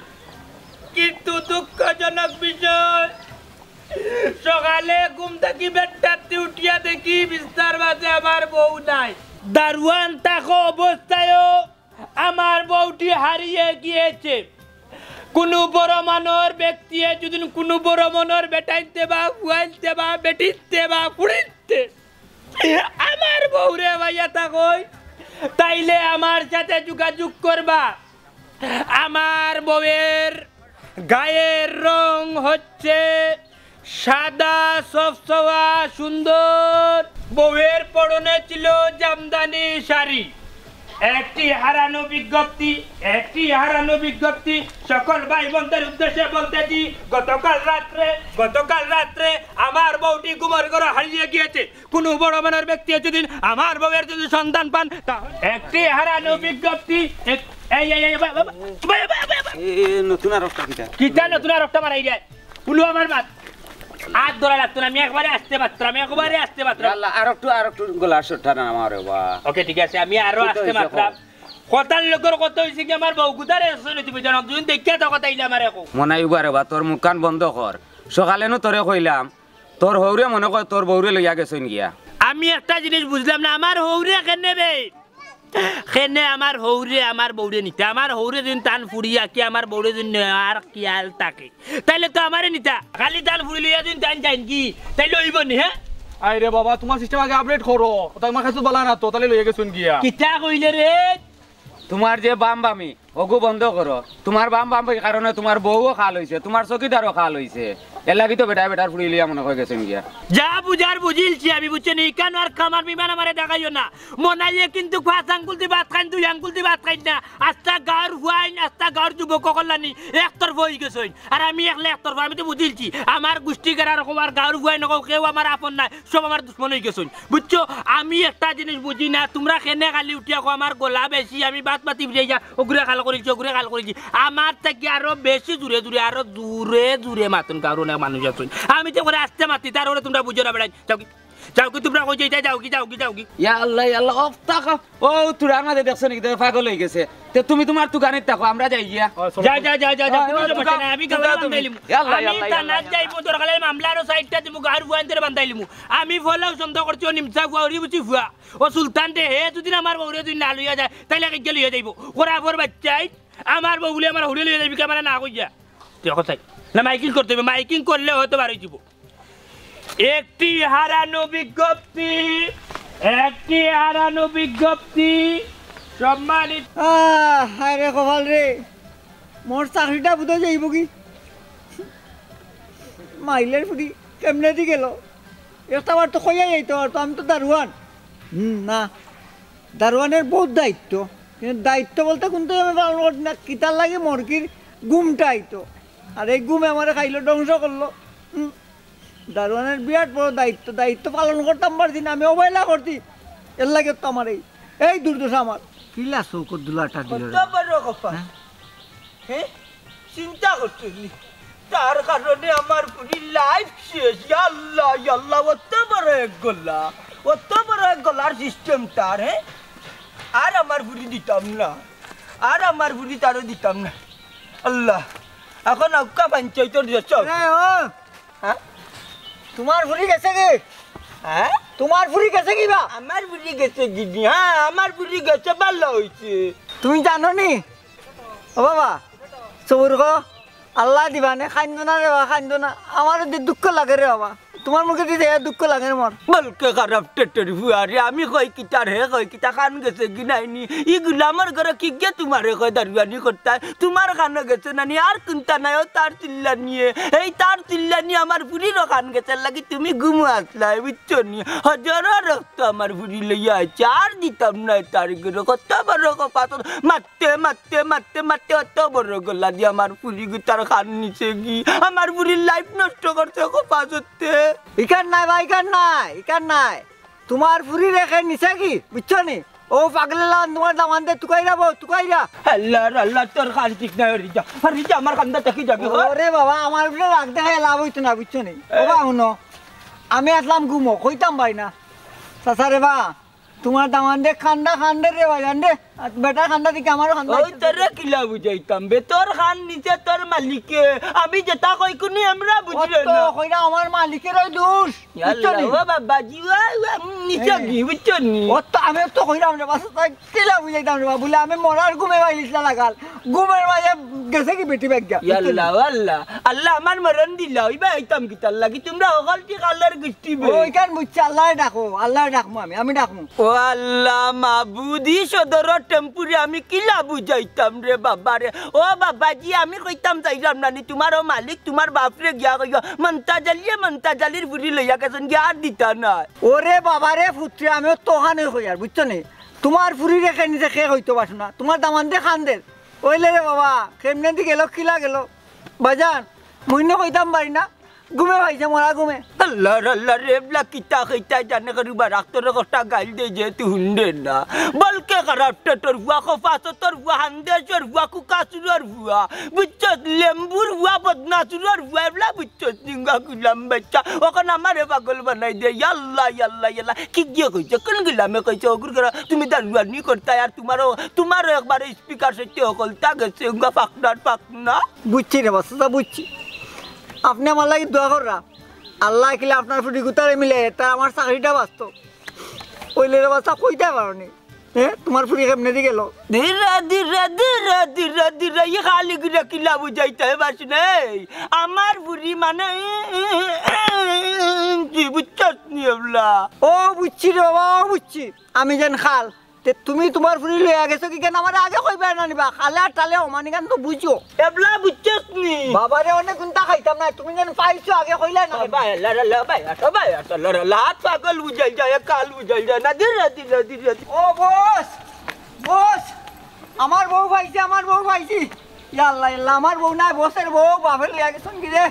কিন্তু দুঃখজনক বিষয়, সকালে ঘুম থাকি বেডটাত্তি উঠিয়া দেখি বিছনার মাঝে আমার বউ নাই। দারোয়ান থাকা অবস্থায়ও আমার বউটি হারিয়ে গিয়েছে। কুনু বড় মনর ব্যক্তিয়ে যুদি কুনু বড় মনর বেটাইন্তে বা ফুয়াইন্তে বা বেটিন্তে বা ফুড়িন্তে আমার বউরে পাইয়া থাকইন, তাইলে আমার সাথে যোগাযোগ করবা। আমার বউয়ের গায়ের রং হচ্ছে সাদা, সফসওয়া, সুন্দর। বউয়ের পরনে ছিল জামদানি শাড়ি। একটি হারানো বিজ্ঞপ্তি, একটি হারানো বিজ্ঞপ্তি। সকল ভাই বোনদের উদ্দেশ্যে বলতেছি, গতকাল রাত্রে, গতকাল রাত্রে আমার বউটি ঘুমর ঘরে হারিয়ে গিয়েছে। কুনু বড় মনর ব্যক্তি যুদি আমার বউয়ের যুদি সন্ধান পান, তা একটি হারানো বিজ্ঞপ্তি। এক-, এই, এই, এই, বা-, বা-, বা-, বা-, বা-, বা-, বা-, এ, এ, নতুন আর একটা কিতা? কিতা নতুন আর একটা মারাই যায়? উলু আমার মাত। আর ধরা লাগতো না, আমি একবারে আস্তে মাতরাম, আমি একবারে আস্তে মাতরাম। আল্লাহ, আর একটু, আর একটু গলার স্বরটা না আমার বা। ওকে, ঠিক আছে, আমি আরো কিতা আস্তে হইছে মাতরাম। কও? কথার লোকের কথা হইছে কি, আমার বউ গুদারে এসে তুমি জানো, তুমি দেখিয়া তো কথা ইলে আমার এখন। মনাই উবারে বা, তোর মুখখান বন্ধ কর। সকালে নু তোরে কইলাম, তোর হউরে মনে কয় তোর বউরে লইয়া গেছইন গিয়া। আমি একটা জিনিস বুঝলাম না, আমার হউরে কেনে বে? কেনে আমার হউরে, আমার বউরে নিতা? আমার হউরে যুদি তান ফুড়ি আকি আমার বউরে যুদি নেওয়ার খিয়াল থাকে, তাইলে তো আমারে নিতা। খালি তান ফুড়ি লইয়া যুদি তান যাইন কি, তাইলে অইবো নি, হ্যাঁ? আরে বাবা, তুমার system আগে update করো। ওটা আমার কাছে বালা না তো, তাইলে লইয়া গেছইন গিয়া। কিতা কইলে রে? তুমার যে বাম বামি, অগু বন্ধ করো। তুমার বাম বামির কারণে তুমার বউও খাল অইছে, তুমার চকিদারও খাল অইছে। এরলাগি তো বেটায় বেটার ফুড়ি লইয়া মনে কয় গেছইন গিয়া। যা বুঝার বুঝিলছি আমি, বুঝছো নি? ইখান আর কামার বিমান আমারে দেখাইও না। মনাইয়ে কিন্তু পাঁচ আঙ্গুল দি ভাত খাইন, দুই আঙ্গুল দি ভাত খাইন না। আস্তা গাঁওর ফুয়াইন, আস্তা গাঁওর যুবক অকল আনি একতরফা অইগেছইন। আর আমি একলা একতরফা, আমি তো বুঝিলছি। আমার গুষ্টি গেরার কও আর গাঁওর ফুয়াইন কও, কেউ আমার আপন নায়, সব আমার দুশমন অইগেছইন। বুঝছো? আমি একটা জিনিস বুঝি না, তুমরা কেনে খালি উঠিয়া কও আমার গলা বেশি, আমি বাত মাতি ফিরাইয়া অগুরে খাল করিলছি, অগুরে খাল করিলছি। আমার থাকি আরো বেশি জুরে জুরে, আরো জুরে জুরে মাতইন গাঁওর অনেক মানুষ আছইন। আমি যে করে আস্তে মাতি, তার উপরে তুমরা বুঝো না বেটাইন। যাও কি? যাও কি তুমরা কই যাইতায়? যাও কি, যাও কি, যাও কি? ইয়া আল্লাহ, ইয়া আল্লাহ, অফ থাকো। ও, তুরার মাঝে দেখছো নি, কিতা পাগল অইগেছে। তে তুমি তুমার তুকানিত থাকো, আমরা যাই গিয়া। যা, যা, যা, যা, যা, আ, কুনু আ, সমস্যা তুকা-, নাই, আমি তুকা গাঁওর তুমি। বান্দাইলিমু। ইয়া আল্লাহ, ইয়া আমি আল্লাহ, ইয়া থানাত আল্লাহ। যাইমু, দরকার অইলে মামলা আরো চাইরটা দিমু, গাঁওর ফুয়াইন্তরে বান্দাইলিমু। আমি ফলাও সন্দেহ করছি, ও নিমসা ফুয়া, ওরে বুঝি ফুয়া। ও সুলতান রে, হে যুদি আমার বউরে যুদি না লইয়া যায়, তাইলে কিগিয়ে লইয়া যাইবো? খরাফর বাইচ্চাইন, আমার বউ বুলে আমার হউরে লইয়া যাইবি, কে আমারে না কইয়া? তুই এখন চাই। না, মাইকিং করতে অইবো, মাইকিং করলে হয়তো বার অইযিবো। একটি হারানো বিজ্ঞপ্তি, একটি হারানো বিজ্ঞপ্তি। সম্মানিত আহ, হায় রে কপাল রে, মোর চাকরিটা বুধ অই যাইবো কি? মাইলর ফুড়ি কেমনে দি গেল? একটা বার তো কইয়া যাইতে পারতো, আমি তো দারোয়ান। হুম, না, দারোয়ানের বহুত দায়িত্ব, কিন্তু দায়িত্ব বলতে কুনতা আমি পালন করছি না, কিতার লাগি মরকির ঘুমটা আইতো, আর এই ঘুমে আমারে খাইলো, ধ্বংস করলো। হুম। দারোয়ানের বিরাট বড় দায়িত্ব, দায়িত্ব পালন করতাম পারছি না, আমি অবহেলা করছি, এরলাগি তো আমার এই, এই দুর্দশা আমার। কিলা চউখর ধুলাটা দিল রে? কত বড় কপাল। হ্যাঁ? হ্যাঁ? চিন্তা করছো নি? তার কারণে আমার ফুড়ির life শেষ। ইয়া আল্লাহ, ইয়া আল্লাহ, অত বড় এক গলা, অত বড় এক গলার system তার, হ্যাঁ? আর আমার ফুড়ি দিতাম না, আর আমার ফুড়ি তারে দিতাম না। আল্লাহ, এখন আউক্কা পঞ্চায়েতর দেশ। এ, ও, হ্যাঁ? তুমার ফুড়ি গেছে কি? হ্যাঁ? তুমার ফুড়ি গেছে কি বা? আমার ফুড়ি গেছে কি নি? হ্যাঁ, আমার ফুড়ি গেছে, ভালা অইছে। তুমি জানো নি? ও বাবা, সবুর করো। আল্লায় দিবা নে, কাইন্দো না রে বা, কাইন্দো না। আমারও যে দুঃখ লাগে রে বাবা। তুমার মুখে দি দেখিয়া দুঃখ লাগে রে মোর। বলকে খারাপ টেটের ফুয়া রে, আমি কই কিতা রে, কই কিতা, কান গেছে কি নাই নি? ই গুলামর ঘরো কিগিয়ে তুমারে কয় দারোয়ানি করতায়? তুমার কানো গেছে না নি? আর কুনতা নাই, ও তার চিল্লানিয়ে। এই তার চিল্লানি আমার ফুড়িরও কান গেছে, এরলাগি তুমি ঘুমো আছলায়, বুঝছো নি? হজরো রক্ত আমার ফুড়ি লইয়া আইছে, আর দিতাম না তার ঘরো। কত বড় কপাল, মারতে, মারতে, মারতে, মারতে অত বড় গলা দি আমার ফুড়িগুতার কান নিছে গি। আমার ফুড়ির life নষ্ট করছে কপাল সত্যি। ইখান নায় বা, ইখান নায়, ইখান নায়। তুমার ফুড়িরে কে নিছে গি, বুঝছো নি? ও পাগলের লাখান তুমার দামান্দে তুকাইরা বউ, তুকাইরা। আল্লাহ রে আল্লাহ, তোর কান ঠিক নাই, হরি যা, হরি যা, আমার কান্দা থাকি যাবি, হর। ওরে বাবা, আমার উপরে রাগ দেখাইয়া লাভ অইতো না, বুঝছো নি? ও বা, হুনো, আমি আছলাম ঘুমো, কইতাম পারি না। চাচা রে বা, তুমার দামান্দে কান্দা কান্দে রে ভাইজান রে। আর বেটার কান্দা দেখি আমারও কান্দা ওই আইছে। তোরে কিলা বুঝাইতাম বে, তোর কান নিছে তোর মালিকে। আমি যেটা কই কুনি আমরা বুঝি ও তো না। কইরা আমার মালিকের ওই দোষ, বুঝছো নি? ও বাবাজি, ও, ও, নিচে হ্যাঁ। কি, বুঝছো নি? ও তো আমি তো কইরাম রে বাস, তাই কিলা বুঝাইতাম রে বাবু, বলে আমি মরার ঘুমে পাইলিস না লাগাল, ঘুমের মাঝে গেছে কি বেটি ব্যাগ গিয়া, বুঝছো নি? ইয়াল্লা, আল্লাহ, আল্লাহ আমার মরণ দিলা, ওই বা আইতাম কিতার লাগি, তোমরা হকল ঠিক আল্লাহর গুষ্টি বে। ওইখান বুঝছি, আল্লাহরে ডাকো, আল্লাহরে ডাকমু আমি, আমি ডাকমু। ও আল্লাহ, মাবুদি সদর টেম্পুরে আমি কিলা বুঝাইতাম রে বাবা রে। ও বাবাজি, আমি কইতাম চাইরাম না নি, তুমার ও মালিক, তুমার বাপরে গিয়া কইও, মন্তাজ আলিয়ে মন্তাজ আলির ফুরি লইয়া গেছইন গিয়া আর দিতা না। ওরে বাবা রে ফুত্রে, আমি তো অখানউ কইয়ার, বুঝছো নি? তুমার ফুরিরে কেনে যে কে কইতো পারছো না, তুমার দামান্দে কান্দের। ওইলে রে বাবা, কেমনে দি গেল, কিলা গেল? বাজান, মুইন্য কইতাম পারি না, ঘুমে পাইছে, মরা ঘুমে। আল্লাহ রে, আল্লাহ রে, এবলা কিতা কইতা জানে করুবা, রাখতরে কষ্টা গাইল দে যে তুই হুনরে না। বলকে খারাপ টেটর ফুয়া, খফাসতর ফুয়া, হান্দেশর ফুয়া, কুকাসুরর ফুয়া, বুঝছস? লেম্বুর ফুয়া, বদনাসুরর ফুয়া, এবলা বুঝছস? নিঙ্গা গুলাম বাচ্চা, অখন আমারে পাগল বানাই দে। ইয়াল্লা, ইয়াল্লা, ইয়াল্লা। কি গিয়ে কইছে? কোন গুলামে কইছে? অগুর করে তুমি দারুয়ানি করতায় আর তুমারও, তুমারও একবারে স্পিকার সইতে হকলতা গেছে, উঙ্গা ফাকনার ফাকনা। বুঝছি রে বাচ্চা, বুঝছি। আপনে আমার লাগি দোয়া কররা। আল্লায় কিলা আপনার ফুরি গুতারে মিলে, তার আমার চাকরিটা বাঁচতো। ওইলে রে বাচ্চা, কইতায় পারো নি। হ্যাঁ, তুমার ফুরি কেমনে দি গেল? ধীরে, ধীরে, ধীরে, ধীরে, ধীরে, ই খালি গুলা কিলা বুঝাইতে হয় বাস নেই। আমার ফুরি মানে, কি বুঝছস নি এবলা? ও বুঝছি রে বাবা, ও বুঝছি। আমি যেন খাল, তে তুমি তুমার ফুরি লইয়া গেছো কিখান, আমারে আগে কইবায় না নি বা, খালে আর টালে অমানিখান তো বুঝো। এবলা বুঝছস নি? বাবারে, অনেক গুন্তা খাইতাম না, তুমি যেন পাইছো আগে কইলায় না। ভাই, আল্লাহ, আল্লাহ, ভাই, আল্লাহ, ভাই, আল্লাহ, আল্লাহ, আল্লাহ, হাত পাগল বুঝাই যায়, কাল বুঝাই যায় না, ধীরে, ধীরে, ধীরে। ও বস, বস, আমার বউ পাইছি, আমার বউ পাইছি। ইয়া আল্লাহ, ইয়া আল্লাহ, আমার বউ নাই, বসের বউ, বাপে লইয়া গেছইন গি রে।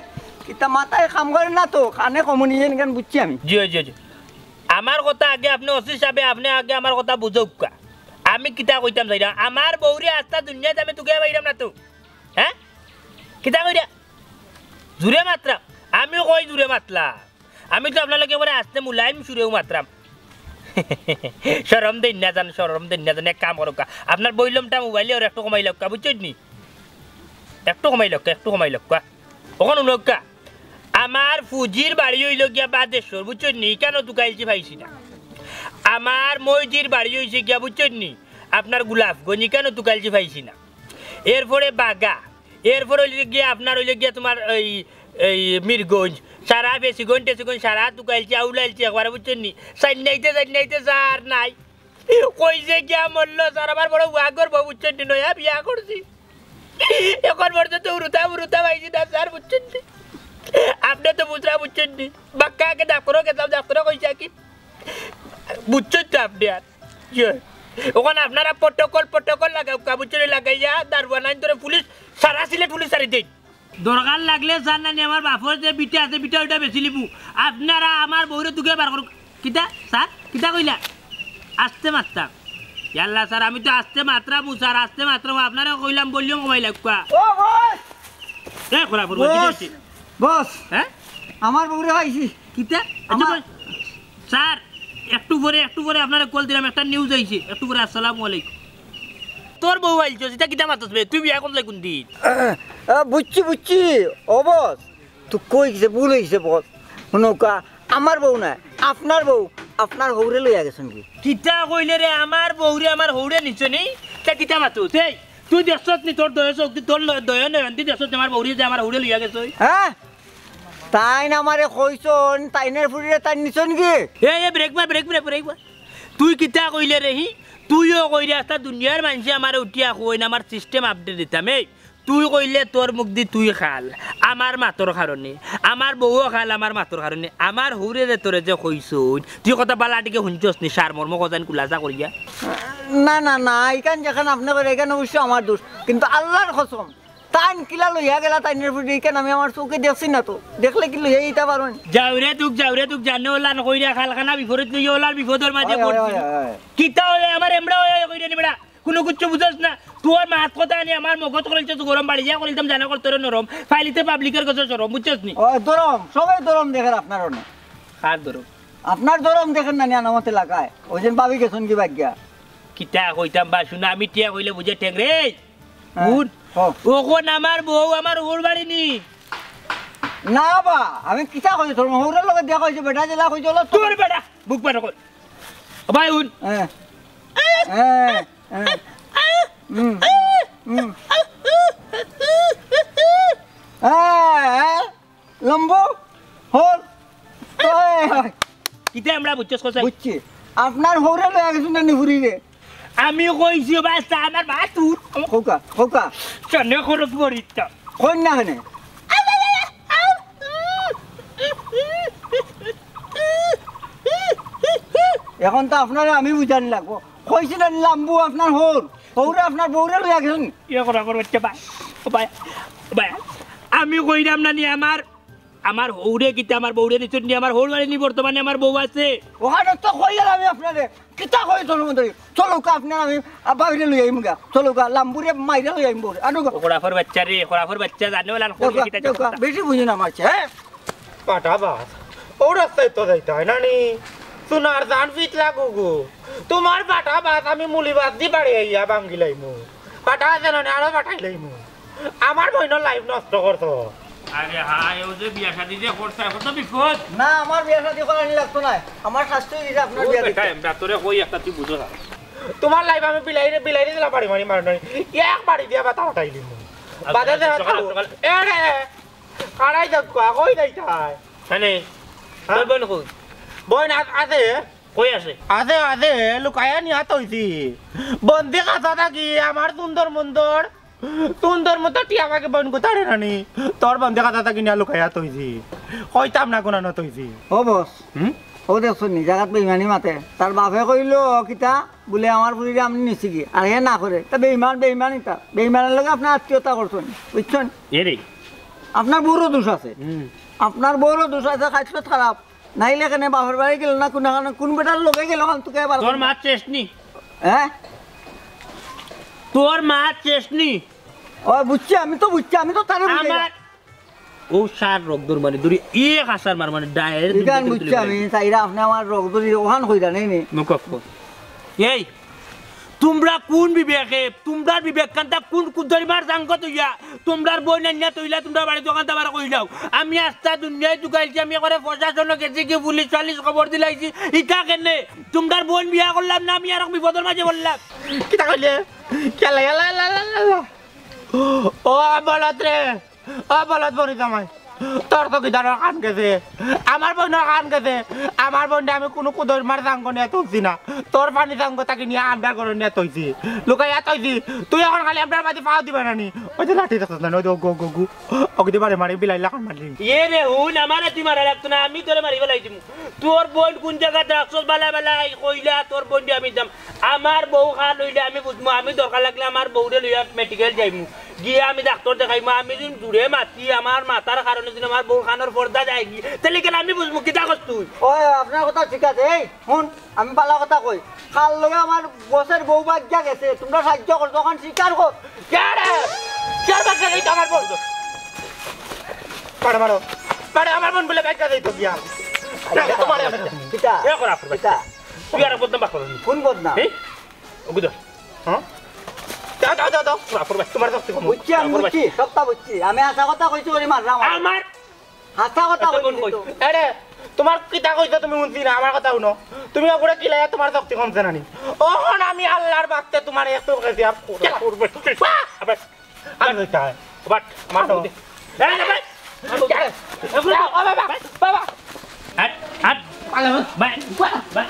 কিতা মাথায় কাম করে না তো, কানে কমুনি যেন কেন বুঝছি আমি। জি, জি, জি। আমার কথা আগে আপনে ওসি সাবে, আপনে আগে আমার কথা বুঝউক্কা। আমি কিতা কইতাম চাইরাম, আমার বউরে আস্তা দুনিয়াত আমি তুকাইয়া পাইরাম না তো। হ্যাঁ? কিতা কইরা? জুরে মাতরাম। আমিও কই জুরে মাতলা। আমি তো আপনার লগে একবারে আস্তে মুলায়েম সুরেউ মাতরাম। শরম দেইন না জান, শরম দেইন না জান, এক কাম করউক্কা। আপনার বইলমটা মোবাইলে ওর একটু কমাই লউক্কা, বুঝছইন নি? একটু কমাই লউক্কা, একটু কমাই লউক্কা। অখন হুনউক্কা, আমার ফুজির বাড়ি অইলো গিয়া বাদেশ্বর, বুঝছইন নি? ইখানো তুকাইলছি পাইছি না। আমার মইজির বাড়ি অইছে গিয়া, বুঝছইন নি? আপনার গোলাপগঞ্জ, ইখানো তুকাইলছি পাইছি না। এরপরে বাগা, এরপরে অইলো গিয়া আপনার অইলো গিয়া তুমার এই, এই মিরগঞ্জ, সারা বেশিগঞ্জ টেশিগঞ্জ সারা তুকাইলছি, আউলাইলছি একবারে, বুঝছইন নি? সাইন্নাইতে সাইন্নাইতে সার নাই। কই যে গিয়া মরলো স্যার, আমার বড় ওয়াগর বউ বুঝছইন নি, নয়া বিয়া করছি। এখন পর্যন্ত উরুতা উরুতা পাইছি না স্যার, বুঝছইন নি? আপনে তো বুঝরা, বুঝছইন নি? বাক্কা আগে ডাক্তরও গেছলাম, ডাক্তরে কইছে কি? বুঝছইন তো আপনে আর। ইয়ে। অখন আপনারা প্রটোকল, প্রটোকল লাগাউক্কা, বুঝছইন নি? লাগাইয়া দারোয়ান আইন ধরে পুলিশ, সারা সিলেট পুলিশ ছাড়ি দেইন। দরকার লাগলে স্যার নানি আমার বাপর যে বিটা আছে, বিটা ওইটা বেচিলিমু। আপনারা আমার বউরে তুকাইয়া বার করউক্কা। কিতা? স্যার? কিতা কইলা? আস্তে মাততাম। ইয়াল্লা স্যার, আমি তো আস্তে মাতরামু স্যার, আস্তে মাতরামু। আপনারে কইলাম ভলিউম কমাই লউক্কা। ও বস! এ, খোলা পড়বো, কি বস! হইছে? বস! হ্যাঁ? আমার বউরে পাইছি। কিতা? আচ্ছা, আমার বল। স্যার, একটু পরে, একটু পরে আপনারে কল দিলাম, একটা নিউজ আইছে। একটু পরে, আসসালামু আলাইকুম। তোর বউ আইলছস, ইতা কিতা মাতস বে? তুই বিয়া করলে কোন দিন? আহ, বুঝছি, বুঝছি। ও বস, তুই কই গেছে, ভুল অইছে বস। হুনউক্কা, আমার বউ নায়, আপনার বউ, আপনার হউরে লইয়া গেছইন গি। কিতা কইলে রে, আমার বউরে আমার হউরে নিছে নি? তে কিতা মাতস? এই, তুই দেখছস নি তোর দয়া চউখ দি, তোর ল-, দয়া নয়ন দি দেখছস নি আমার বউরে যে আমার হউরে লইয়া গেছে? হ্যাঁ? তাইন আমারে কইছইন, তাইনর ফুরিরে তাইন নিছইন গি? এ, এ, ব্রেক মার, ব্রেক, ব্রেক, ব্রেক মার। তুই কিতা কইলে রে হি? তুইও কইরে আস্তা দুনিয়ার মানষে আমারে উঠিয়া কইন, আমার সিস্টেম আপডেট দিতাম। এই, তুই কইলে তোর মুখ দি তুই খাল, আমার মাতর কারণে, আমার বউও খাল, আমার মাতর কারণে, আমার হউরে যে তোরে যে কইছইন, তুই কথা বালা টিকে হুনছস নি, সারমর্ম কথাইন খুলাসা করিয়া? না, না, না, ইখান যেখান আপনে কইরা, ইখান অবশ্য আমার দোষ, কিন্তু আল্লার কসম, তাইন কিলা লইয়া গেলা, তাইনর ফুরি, ইখান আমি আমার চউখে দেখছি না তো, দেখলে কি লইয়া যাইতা পারইন? যাউরে তুক, যাউরে তুক, জানে ওলান কইরা, খালখানা বিপরীত লইয়া ওলার বিপদর মাঝে পড়ছি। কিতা অয়, আমার এমরা অয়, অয় কইরা নি বেটা। কুনু কিচ্ছু বুঝস না। তোর মাত কথা আনি আমার মগজ করিলছস গরম, বাড়ি যা করিলতাম জানা কর তোর নরম। ফাইলিতে পাবলিকর গেছে শরম, বুঝছস নি? ও, দরম, সবাই দরম দেখের আপনার অনো। কার দরম? আপনার ধরম দেখেন না নি আনামত এলাকায়। ওই দিন ভাবি গেছইন কি বাগিয়া? কিতা কইতাম বা, হুনো, আমি টিয়া কইলে বুঝে ঠেং রে। হ্যাঁ, হুন, ও। অখন আমার বউ আমার হউর বাড়ি নি। না বা, আমি কিতা কই, তোর হউরের লগে দেখা অইছে, বেটা যেলা কইছে, ওলা তোর বেটা, মুখ বাটা কর। ও ভাই, হুন। হ্যাঁ। হ্যাঁ, হ্যাঁ। হুম, হুম। হ্যাঁ, হ্যাঁ। লম্বু, হউর। ওই, ওই। কিতা আমরা বুঝছস কথা? বুঝছি। আপনার হউরে লইয়া গেছইন না নি ফুরিরে? আমি কইছি, ও ভাই, তা আমার বাতুর। খোকা, খোকা। চলে খরচ করিস তো। কইন না কেনে? এখন তো আপনারে আমি বুঝানি লাগবো। কইছি না নি লম্বু আপনার হউর। হউরে আপনার বউরে লইয়া গেছইন। ইয়ে করা করবে, বাচ্চা ভাই। ও ভাই, ও ভাই। আমি কইরাম না নি আমার আমার হউরে কিতা, আমার বউরে নিছইন নি, আমার হউর বাড়ি নি বর্তমানে আমার বউ আছে। ওখানে তো কইলাম আমি আপনারে, কিতা কই তোর মধ্যে? চলো কা আপনার আমি, আ, বাইরে লই আইমু গা। চলো কা, লাম্বুরে মাইরে লই আইমু বউরে। আনো গা। খরাফর বাচ্চা রে, খরাফর বাচ্চা জানে ওলান দেখো, কিতা দেখো, করতা। বেশি বুঝি না মারছে, হ্যাঁ? পাটা বাস, ও রাস্তায় তো যাইতে হয় না নি? সোনার জান ফিট লাগু গো। তোমার পাটা বাস আমি মুলি বাস দি বাড়ি আইয়া ভাঙ্গি লাইমু। পাটা আছে না নি, আরো পাঠাই লাইমু। আমার বইনর লাইফ নষ্ট করছো। আরে হায়, ও যে বিয়া শাদি যে করছে, এখন তো বিপদ। না, আমার বিয়া শাদি করানি লাগতো না। আমার শাস্তি দিছে আপনার ও বিয়া বেটা, দিতে। এমরা তোরে কই একটা তুই বুঝো না। তোমার লাইফ আমি বিলাইরে, বিলাইরে দিলা বাড়ি মারি মারো নাই। এক বাড়ি দিয়া বাতা ফাটাই দিমু। আচ্ছা, বাদে আচ্ছা, দেখা সকাল, থাকো। সকাল। এ রে, কারাই যাক, কই যাইতাই? হ্যাঁ নে, হ্যাঁ? তোর বইন কই? বইন আ-, আছে। কই আছে? আছে, আছে, লুকাইয়া নিয়া থইছি। বন্দি খাতা থাকি আমার সুন্দর মুন্দর, সুন্দর মতো টিয়া পাখি বইন গুতারে নানি। তোর বন্দি খাতা থাকি নিয়া লুকাইয়া থইছি। কইতাম না কোনানো থইছি। ও বস, হুম? ও দেখছো নি, জাগাত বেইমানি মাতে। তার বাপে কইলো, "কিতা?" বুলে, "আমার ফুরিরে আমি নিছি কি?" আর হে না করে। তা বেইমান, বেইমানই তা। বেইমানের লগে আপনার আত্মীয়তা করছইন, বুঝছইন? এ রে। আপনার বউরও দোষ আছে। হুম। আপনার বউরও দোষ আছে, খাইছলত খারাপ। নাইলে কেনে বাপর বাড়ি গেল না, কোন, কোন বেটার লগে গেল, ওখান থেকে আবার তোর মা চেষ্টা নি? হ্যাঁ? তোর মা চেষ্টা নি? ও বুঝছি, আমি তো বুঝছি, আমি তো তারে বুঝাই না। আমার ও সার রোগ দৌড় মানে দৌড়ি এক আসার মার মানে ডায়ের ইখান দুর্নীতি বুঝছি তুলে আমি, ফেলাইছে। তাইরা আপনি আমার রোগ দৌড়ি ওখান কইরা নেই নি। মুখ অফ কর। এই, তোমরা কোন বিবেকে, তোমরার বিবেক কান্তা কোন কুদরিমার জাঙ্গত হইয়া, তোমরার বইন আনিয়া তইলা, তোমরার বাড়িত ওখান তাবার কইলাও। আমি আস্তা দুনিয়ায় তুকাইছি, আমি একবারে প্রশাসনে গেছি কি পুলিশ সালিশ খবর দিলাইছি। ইটা কেনে? তোমরার বইন বিয়া করলাম না, আমি আর এক বিপদর মাঝে পড়লাম। কিতা কইলে? খেলা, খেলা, খেলা, খেলা, খেলা। ও বলত রে, ও বলত বনি জামাই, তোর চকিদারর কান গেছে, আমার বইনর কান গেছে, আমার বইনরে আমি কুনু কুদরিমার জাঙ্গ নিয়া তুলছি না, তোর পানি জাঙ্গ তাকে নিয়া আমরার ঘরো নিয়া থইছি, লুকাইয়া থইছি, তুই এখন খালি আমরার বাড়িত পাও দিবে না নি, ওই যে লাঠি দেখছস না, ওই যে ওগু, ওগু, ওগু, ওগু দি বাড়ি মারি বিলাই লাখান মারলি। এ রে হুন, আমারে তুই মারা লাগতো না, আমি তোরে মারি ফালাই দিমু। তোর বইন কোন জাগাত রাখছস বালা বালা, এই কইলা তোর বইনরে আমি দিতাম। আমার বউ খান অইলে আমি বুঝমু, আমি দরকার লাগলে আমার বউরে লইয়া মেডিকেল যাইমু। গিয়া আমি ডাক্তর দেখাইমু, আমি যদি জুরে মাতি আমার মাতার কারণে যদি আমার বউর কানর পর্দা যায়গি, তাইলে কেনে আমি বুঝমু কিতা করছ তুই? ওই, আপনার কথা ঠিক আছে। এই, হুন, আমি বালা কথা কই। কার লগে আমার বসের বউ বাগিয়া গেছে, তোমরা সাহায্য করছো, অখন স্বীকার কর। কে রে? কে বাগিয়া গেছে আমার বউ? মারো, মারো। মারো, আমার বইন বুলে বাগিয়া যাইতো গিয়া। আরে, তোমার আমি কিতা? এ করা, কিতা? তুই আর বদনাম বাক করনি। কোন বদনাম? এই? ওগু ধর। হ্যাঁ? দাও, দাও, দাও, দাও। বাপর বাচ্চা। তোমার শক্তি কম। বুঝছি, আমি বাপর বুঝছি, বাচ্চা। সবটা বুঝছি। আমি হাছা কথা কইছি, ওরে মারলাম। আমার হাছা কথা কইছি কই? তো। আরে, তোমার কিতা কইছো তুমি হুনছি না, আমার কথা হুনো। তুমি ওগুলা কিলাইয়া তোমার শক্তি কমছে না নি? অখন আমি আল্লাহর বাস্তে তোমার একটু কাছে আপ করবো। কেলা? বাহ! আবার আর কইতা হয়। বাট, মার মারো। দে। এই, এই, এই। মার দে। কেলা? ও বাবা, বাবা। হাট, হাট। পালা। Bye, bye.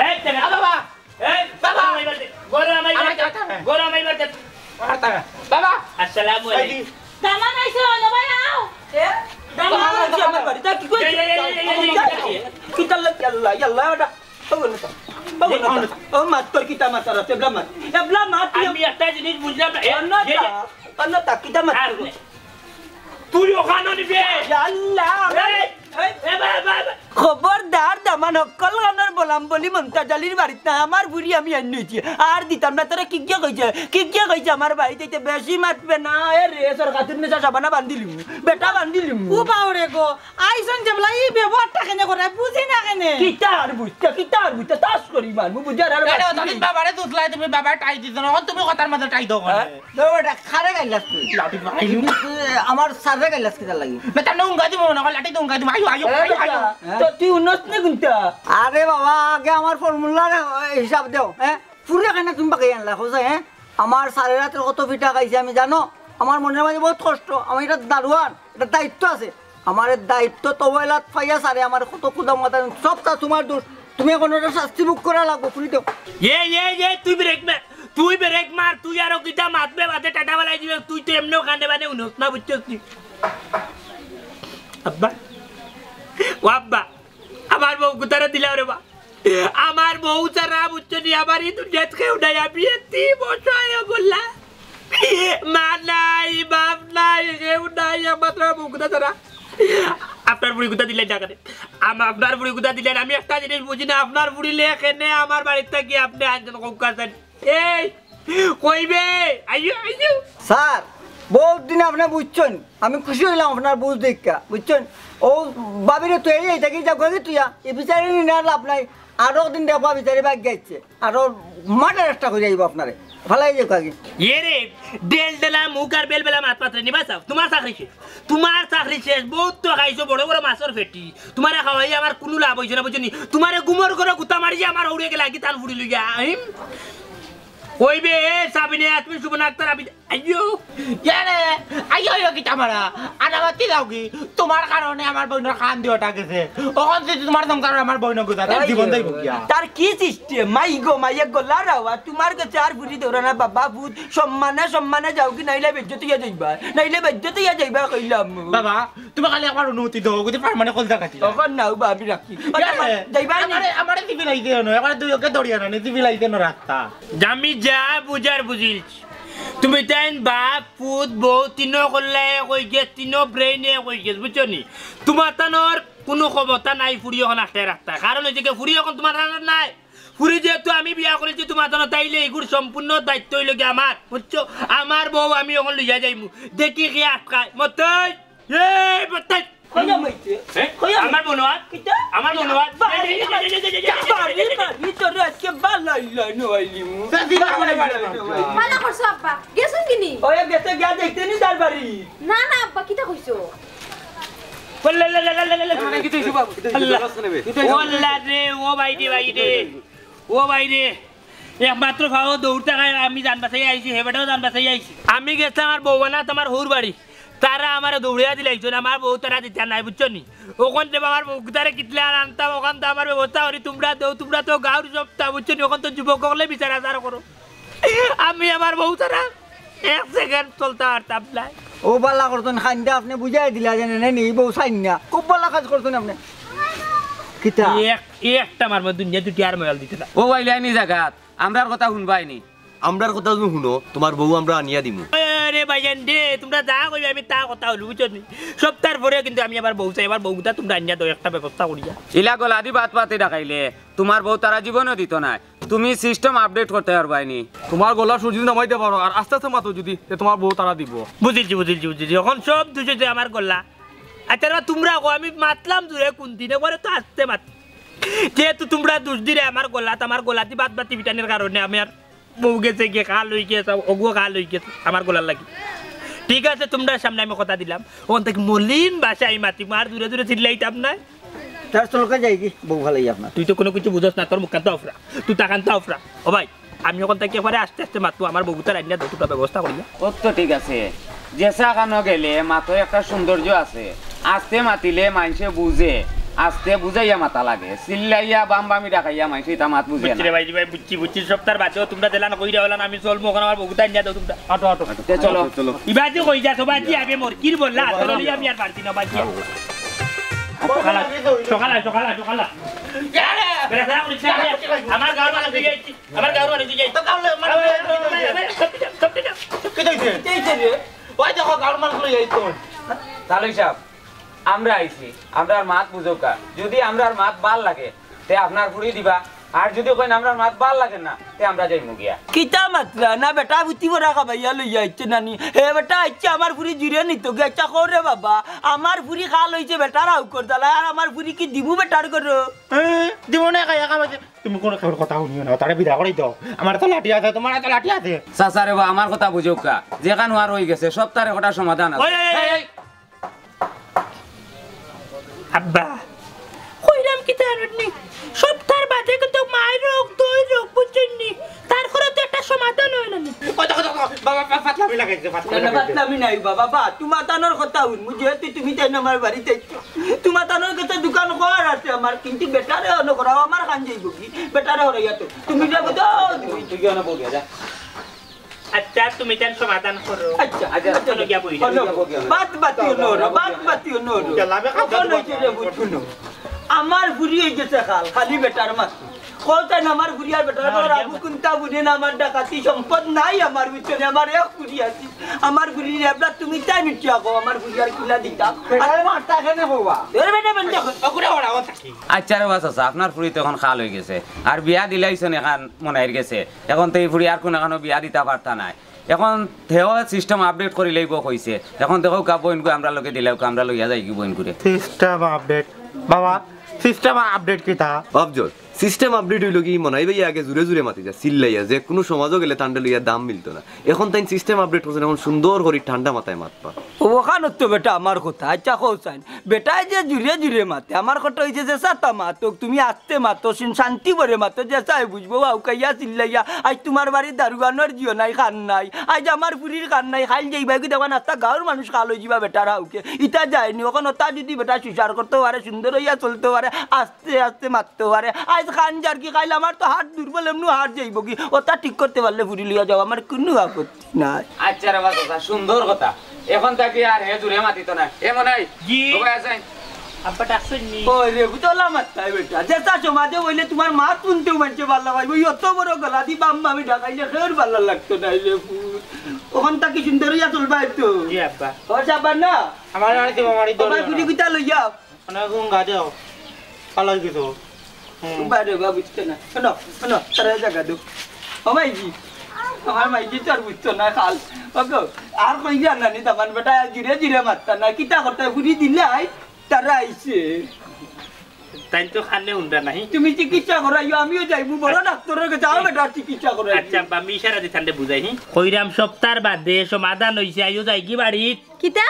এই, তেরা। বাবা। এই, বাবা! গরু আমার বাড়িত। গরু আমার আমার বাড়িত। কাকা। গরু আমার বাড়িত। আমার কাকা। বাবা! আসসালামু আলাইকুম। এই দি। দামান আইছো, ও ভাই, আও। এ? দামান আইছো আমার বাড়িত। তা কি কইছে? এই, এই, এই, এই, এই, এই, এই, এই। কিতা লাগে? ইয়াল্লা, ইয়াল্লা, ওটা। ও না তা। ও না তা। ও মা, তোর কিতা মাত, তোর এবলা মাত। এবলা মাত, তুই আমি একটা জিনিস বুঝলাম না। এ, অন্য এ, তা, এ, অন্য তা, কিতা মাত? আর তুই ওখানে নিবে। ইয়াল্লা। এই, এই, এ, বা, বা, বা। খবরদার, আমার হক্কল খানোর বলাম বলি মন্তাজ আলীর বাড়িত না, আমার ফুড়ি আমি আইন নইছি। আর দিতাম না তোরা। কিগিয়ে কইছে, কিগিয়ে কইছে আমার বাড়িত আইতে বেশি মাতবে না। এ রে, সরকাতুন মিশা সাবানা বান্ধিলিমু, বেটা বান্ধিলিমু। ও বাউরে গো, আইছন যেবলা ই ব্যবহারটা কেনে করে, বুঝি না কেনে। কিতা আর বুঝতে, কিতা আর বুঝতে, তাস করি মারমু, বুঝার আর এরে, বাকি তুমি নেই। বাবারে দুধলাই, তুমি বাবারে টাই দিছো না, অখন তুমি কথার মাঝে টাই দাও কেনে? হ্যাঁ? দৌড় বেটা, খারে গাইলাস তুই। লাঠি মারি। তুই আমার সারে গাইলাস কিতার লাগি? বেটা, নুঙ্গা দিমু না, লাঠি নুঙ্গা দিমু। আইও, আইও, এ আইও, আইও। বেটা, তো তুই উনস না কুনটা? আরে বাবা, আগে আমার ফর্মুলার হিসাব দেও, হ্যাঁ? ফুড়ি কেনে তুমি বাগাই আনলা, হোসে, হ্যাঁ? আমার সারে রাতের কত পিঠা খাইছি আমি, জানো? আমার মনের মাঝে বহুত কষ্ট, আমি এটা দারোয়ান, এটা দায়িত্ব আছে। আমার এই দায়িত্ব তো অবহেলাত পাইয়া সারে আমার কত কুদা মাথা, সবটা তোমার দোষ। তুমি এখন ওটা শাস্তি ভোগ করা লাগবো, ফুড়ি দেও। এ, এ, এ, তুই ব্রেক মা-, তুই ব্রেক মার, তুই আরো কিতা মাতবে, বাদে টাটা বালাই দিবে, তুই তো এমনেও কানে বানে উনস না, বুঝছস তুই? আব্বা, ও আব্বা, আমার বউ কুতারে দিলাও রে বা। আমার বউ ছাড়া বুঝছো নি, আমার এই দুনিয়াত কেউ নাই। আমি এতিম অসহায় বললা, মা নাই, বাপ নাই, কেউ নাই, একমাত্র বউ কুতা ছাড়া। আপনার ফুড়ি কুতা দিলেন জাগাতে, আম-, আপনার ফুড়ি কুতা দিলেন। আমি একটা জিনিস বুঝি না, আপনার ফুড়ি লে কেনে আমার বাড়িত থাকি আপনে আনছেন কউক্কা চাইন। এই, কইবে, আইও, আইও। স্যার, বহুত দিন আপনে বুঝছইন, আমি খুশি অইলাম আপনার বুঝ দেখিয়া, বুঝছইন? ও ভাবিরে তুই এই থাকি যাও কাকি তুইয়া, এই বিচারে নি না লাভ নাই। আরো দিন দেখবা বিচারে বাগ গাইছে, আরো মার্ডার একটা করি আইবো আপনারে, ফালাই যাও কাকি। এ রে, ডেল ডেলা মুখ আর বেল বেলা মাত মাতরে নিবা চাও, তোমার চাকরি শেষ, তোমার চাকরি শেষ। বহুত তো খাইছো বড় বড় মাছর ফেটি, তোমারে খাওয়াই আমার কুনু লাভ অইছে না, বুঝছো নি? তোমারে গুমর করে গুতা মারি আমার হৌরে গেলে আগে তান ফুড়ি লইয়া, হুম? কইবে, এ সাবিনে, তুমি সুবনা আক্তার, আবি-, আইও। ইয়ারে, আইও, আইও, কিতা মারা? আনাবাতি যাও কি? তোমার কারণে আমার বইনর কান দিওটা গেছে। অখন যদি তোমার সংসার আমার বইন গুজা, তার জীবন যাইব গিয়া। তার কি সিস্টেম? মাই গো, মাই এক গলার আওয়াজ। তোমার গেছে আর ফুড়ি ধরে না, বাবা, ভূত। সম্মানে, সম্মানে যাও কি, নাইলে বেজ্জত ইয়া যাইবা। নাইলে বেজ্জত ইয়া যাইবা, কইলাম। বাবা, তুমি খালি একবার অনুমতি দাও, যদি পারমানে কলজা কাটি। তখন না, উবা, আমি রাখি। ইয়ারে, যাইবা নি? আমারে, আমারে সিভিল আইতে হনো, একবার দুই ওকে দড়িয়া না, সিভিল আইতে হনো রাস্তা। আমি যা বুঝার বুঝিলছি। তুমি তাইন বাপ, পুত, বউ, তিনো কল্লায় কই গেছ, তিনো ব্রেইনে কই গেছ, বুঝছো নি? তোমার তানোর কুনু ক্ষমতা নাই ফুড়ি অখন আটকে রাখতা। কারণ অইছে কি, ফুড়ি অখন তোমার তানোর নাই। ফুড়ি যেহেতু আমি বিয়া করিছি তোমার তানো, তাইলে ইগুর সম্পূর্ণ দায়িত্ব অইলো কি আমার, বুঝছো? আমার বউ আমি অখন লইয়া যাইমু। দেখি কে আটকায়। মতই, এই মতই। কইয়া মাইতে? হ্যাঁ? কইয়া আমার মনে হয়। কিতা? আমার মনে হয়। বাড়ি, বাড়ি, বাড়ি, বাড়ি, তোর আজকে বালা ইলা নইলিমু। বালা করছো আব্বা। গেছইন কিনি? ওই গেছে গিয়া দেখতে নি তার বাড়ি। না, না আব্বা, কিতা কইছো? ও লা লা লা লা লা লা। মানে কিতা অইছে বাবু? কিতা অইছে? আল্লাহ। কিতা অইছে? ও আল্লাহ রে, ও ভাই রে, ভাই রে। ও ভাই রে। একমাত্র ফাও দৌড় থাকায় আমি জান বাঁচাই আইছি, হে বেটাও জান বাঁচাই আইছি। আমি গেছলাম আমার বউ বানাত আমার হউর বাড়ি। তারা আমারে দৌড়িয়া দিলাইছইন, আমার বউ তারা দিতা নাই, বুঝছো নি? অখন যে আমার বউ তারে কিতলা আর আনতাম, অখান তো আমার ব্যবস্থা করি, তোমরা দেও, তোমরা তো গাঁওর সবটা, বুঝছো নি? অখন তো যুবক অকলে বিচার আচার করো। আমি আমার বউ তারা এক সেকেন্ড চলতা পারতাম নায়। ও বালা করছইন, খান্দা আপনে বুঝাই দিলা যে না, না, নি, বউ চাইন না। খুব বালা কাজ করছইন আপনে। কিতা? এই এক, এই একটা মারমু, দুনিয়া দুটি আর ময়াল দিতে না। ও ভাই, লাইনি জাগাত, আমরার কথা হুনবায় নি। আমরার কথা যদি হুনো, তোমার বউ আমরা আনিয়া দিমু। আরে ভাইজান রে, তোমরা যা কইবে আমি তা কথা অইলো, বুঝছো নি? সবতার পরে কিন্তু আমি আমার বউ চাই, আমার বউটা তোমরা আনিয়া দেও একটা ব্যবস্থা করিয়া। ইলা গলা দি বাত পাতি ডাকাইলে, তোমার বউ তারা জীবনও দিত নায়। তুমি সিস্টেম আপডেট করতে পারবায় নি। তোমার গলা সুর যদি নামাইতে পারো আর আস্তে আস্তে মাতো যদি, তে তোমার বউ তারা দিব। বুঝিলছি, বুঝিলছি, বুঝিলছি। অখন সব দুষ অইছে আমার গলা। আচ্ছা, এবার তোমরা কও, আমি মাতলাম জুরে কোন দিনে, পরে তো আস্তে মাত। যেহেতু তোমরা দুষ দিরে আমার গলাত, আমার গলাত দি বাত বাতি ফিটানির কারণে আমি আর বউ গেছে গিয়া কাল অই গেছে, অগুও কাল অই গেছে আমার গলার লাগি। ঠিক আছে, তোমরার সামনে আমি কথা দিলাম, অখন থাকি মলিন ভাষায় মাতিমু, আর জুরে জুরে চিল্লাইতাম নায়। তার চলকে যাই কি, বউ ভালাই আপনার। তুই তো কুনু কিছু বুঝস না, তোর মুখখান তো আফরা, তুই তাকান তো আফরা। ও ভাই, আমি অখন থাকি একবারে আস্তে আস্তে মাতমু, আমার বউগুতারে আনিয়া দেও তোমরা ব্যবস্থা করিয়া। ও তো ঠিক আছে, যেছা খানো গেলে মাতো একটা সৌন্দর্য আছে, আস্তে মাতিলে মাইনষে বুঝে, আস্তে বুঝাইয়া মাতা লাগে, চিল্লাইয়া বাম বামি ডাকাইয়া মাইনষে ইতা মাত বুঝে না। বুঝছি রে ভাই, রে ভাই, বুঝছি, বুঝছি, সবতার বাদেও তোমরা যেলান কইরা অলান আমি চলমু, অখন আমার বউগুতা আনিয়া দেও তোমরা। আটো, আটো। তে চলো। ইবাজি কই যা, সবাজি আবে মোর, কির বললা, তোর লইয়া আমি আর পারছি না, বাজি। সকাল, সকাল, সকাল, সকাল। বেড়া সারা করিস না, আমার গাঁওর মানুষ লইয়া আইছি, আমার গাঁওর মানুষ লইয়া আইছি। তো গাঁওর মানুষ লইয়া আইছি। কিতা অইছে? কিতা অইছে রে? ওই দেখো, গাঁওর মানুষ লইয়া আইছি। তাহলে সাহেব, আমরা আইছি, আমরার মাত বুঝউক্কা। যদি আমরার মাত ভালা লাগে, তে আপনার ফুরি দিবা। আর যুদি কইন আমরার মাত ভালা লাগে না, তে আমরা যাইমু গিয়া। কিতা মাতলা না বেটা, ফুতি বড়া খাবাইয়া লইয়া আইছে নানি। হে বেটা, আইছে আমার ফুরি জুরে নিতো গিয়া। আইচ্ছা, কও রে বাবা, আমার ফুরি খাল অইছে বেটার হাউকর জ্বালায়, আর আমার ফুরি কি দিমু বেটার ঘরো? হ্যাঁ, দিমু না, খাইয়া খাবাইছে। তুমি কোনো কেউর কথা হুনিও না, তারে বিদায় করাই দাও। আমার তো লাঠি আছে, তোমার তো লাঠি আছে। চাচা রে বা, আমার কথা বুঝউক্কা, যেখান অওয়ার অই গেছে, সবতার একটা সমাধান আছে। ওই, ওই, ওই, ওই। আব্বা, কইরাম কিতা জানইননি? সবতার বাদে কিন্তু মাইর অউক, দইর অউক, বুঝছইননি? তার ঘরো তো একটা সমাধান অয় না নি? ওই দেখো, দেখো, বাবা, পা-, পাতলামি লাগাইছে, পাতলামি না, না, লাগাইছে। পাতলামি নাই বাবা, বা, তুমাতানর কথা হুনমু, যেহেতু তুমি তাইন আমার বাড়িত আইছো। তুমাতানর গেছে দুইখান ঘর আছে আমার, কিন্তু বেটারে অনো করাও আমার খান যাইবো কি? বেটারে হরাইয়া তো। তুমি যাবো তো, তুমি তুই কেন বলবি, যা। আইচ্ছা, তুমি তান সমাধান করো। আইচ্ছা, আইচ্ছা, আইচ্ছা, অনো গিয়া বই। অনো, বাদ বাতি অনো, বাদ বাতি অনো। গেলাম, এখন অখন অইছে রে, বুঝছো না? আমার ফুরি অই গেছে খাল, খালি বেটার মাত। কও তাইন আমার ফুরি আর বেটার মাত, আর আবু কুন্তা বুঝে না, আমার ডাকাতি সম্পদ নাই আমার, বুঝছো না? আমার এক ফুরি আছে, আমার ফুরি রে, এবলা তুমি তাইন উঠিয়া কও, আমার ফুরি আর কিলা দিতাম। বেটার মাত থাকে না বাবা। এরে বেটা, বেটা। ওগুলা ওরা, ও থাকি। আইচ্ছা রে বা চাচা, আপনার ফুরি তো অখন খাল অই গেছে, আর বিয়া দিলাইছইন অখন মনাইর গেছে। অখন তো ই ফুরি আর কুনু খানো বিয়া দিতা পারতা নায়। অখন তেও system update করিলাইবো কইছে। অখন দেখউক্কা বইনগু আমরার লগে দিলাউক্কা, আমরা লইয়া যাইগি বইনগুরে। System update? বাবা, system update কিতা? বাপজন, system update অইলো কি, মনাই ভাইয়ে আগে জুরে জুরে মাতি যা, চিল্লাইয়া, যে কুনু সমাজো গেলে তানরে লইয়া দাম মিলতো না। অখন তাইন system update করছইন, অখন সুন্দর করি ঠান্ডা মাথায় মাতবা। অখানো তো বেটা আমার কথা, আইচ্ছা কও চাইন। বেটায় যে জুরে জুরে মাতে, আমার কথা অইছে যে চাচা মাতউক, তুমি আস্তে মাতো, শিন-, শান্তি ভরে মাতো, যেছায় বুঝবো, হাউকাইয়া চিল্লাইয়া, আইজ তুমার বাড়ির দারুয়ানর জিও নাই, খান নাই, আইজ আমার ফুরির খান নাই, খাইল যাইবায় গি দেখবা আস্তা গাউর মানুষ খাল অইযিবা বেটার হাউকে, ইতা যায়নি, অখন অতা যুদি বেটা সুচার করতো পারে, সুন্দর অইয়া চলতো পারে, আস্তে আস্তে মাততো পারে, আইজ খান যার কি খাইল আমার তো হাত দুর্বল, এমনু হাত যাইবো গি, অতা ঠিক করতে পারলে ফুরি লইয়া যাও, আমার কুনু আপত্তি নাই। আইচ্ছা রে বা চাচা, সুন্দর কথা। অখন থাকি আর হে জুরে মাতিতো নায়। এ মনাই, জি। ও ভাই, আছইন? আব্বা ডাকছইন নি? ওই রে, বুঝলা মাত্তায় বেটা। যেতা সমাজে অইলে তুমার মাত হুনতেউ মানষে ভালা পাইবো। অত বড় গলা দি বাম্মা আমি ডাকাইলে কেউর ভালা লাগতো নায় রে পুত। অখন থাকি সুন্দর অইয়া চলবায় তো। জি আব্বা। ও সাবান না? আমার বাড়িতে বাবারি ও ভাই, দৌড়িও না। কুটি কুটা লইয়া। মানে, কোন গাছে যাও? পালাই গেছো। হুম। বারে বা বুঝতো না। হুনো, হুনো, তারা জাগা দেও। ও মাইজি, আমার মাইজি তো আর বুঝতো না, খাল। ওগো, আর কই জানা নি, তামান বেটা, জিরে জিরে মাততা না, কিতা করতা, ঘুরি দিলাই, তারা আইছে। তাইন তো খানে হুনরা নাহি। তুমি চিকিৎসা করাইও, আমিও যাইমু, বড় ডাক্তারর গেছে, যাও বেটা, চিকিৎসা করাইও। আইচ্ছা, আব্বা, আমি ইশারা দি তানরে বুঝাই, হি? কইরাম সপ্তার বাদে সমাধান অইছে, আইও যাইগি বাড়িত। কিতা?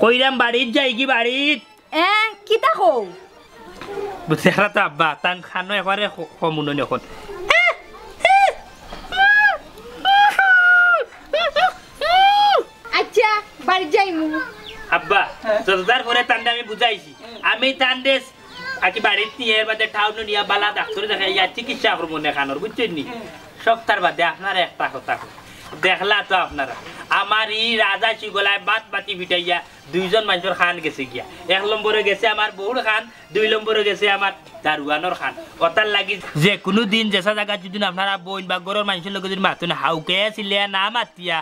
কইরাম বাড়িত যাইগি বাড়িত। এ, কিতা কও? বুঝছি, এরা তো আব্বা, তান খানো একবারে ক-, কম উন্নয়ন অখন। আইচ্ছা, বাড়িত যাইমু। আব্বা, হ্যাঁ। যততার পরে তানরে আমি বুঝাইছি। হ্যাঁ। আমি তানরে আকি বাড়িত নিয়া এর বাদে টাউনো নিয়া বালা ডাক্তার দেখাইয়া চিকিৎসা করমু নে খানোর, বুঝছইন নি? হ্যাঁ। সপ্তার বাদে আপনারে একটা কথা কই। দেখলা তো আপনারা, আমার ই রাজা সিগলায় বাত বাতি ফিটাইয়া দুইজন মানষর খান গেছে গিয়া। এক নম্বরে গেছে আমার বউর খান, দুই নম্বরে গেছে আমার দারুয়ানর খান। অতার লাগি যে কুনু দিন যেছা জাগাত যুদি আপনারা বইন বা ঘরর মানষর লগে যুদি মাতইন, হাউকে চিল্লাইয়া না মাতিয়া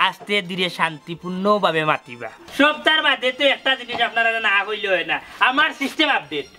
আস্তে ধীরে শান্তিপূর্ণভাবে মাতিবা। সপ্তার বাদে তো একটা জিনিস আপনারা না কইলে অয় না, আমার system update।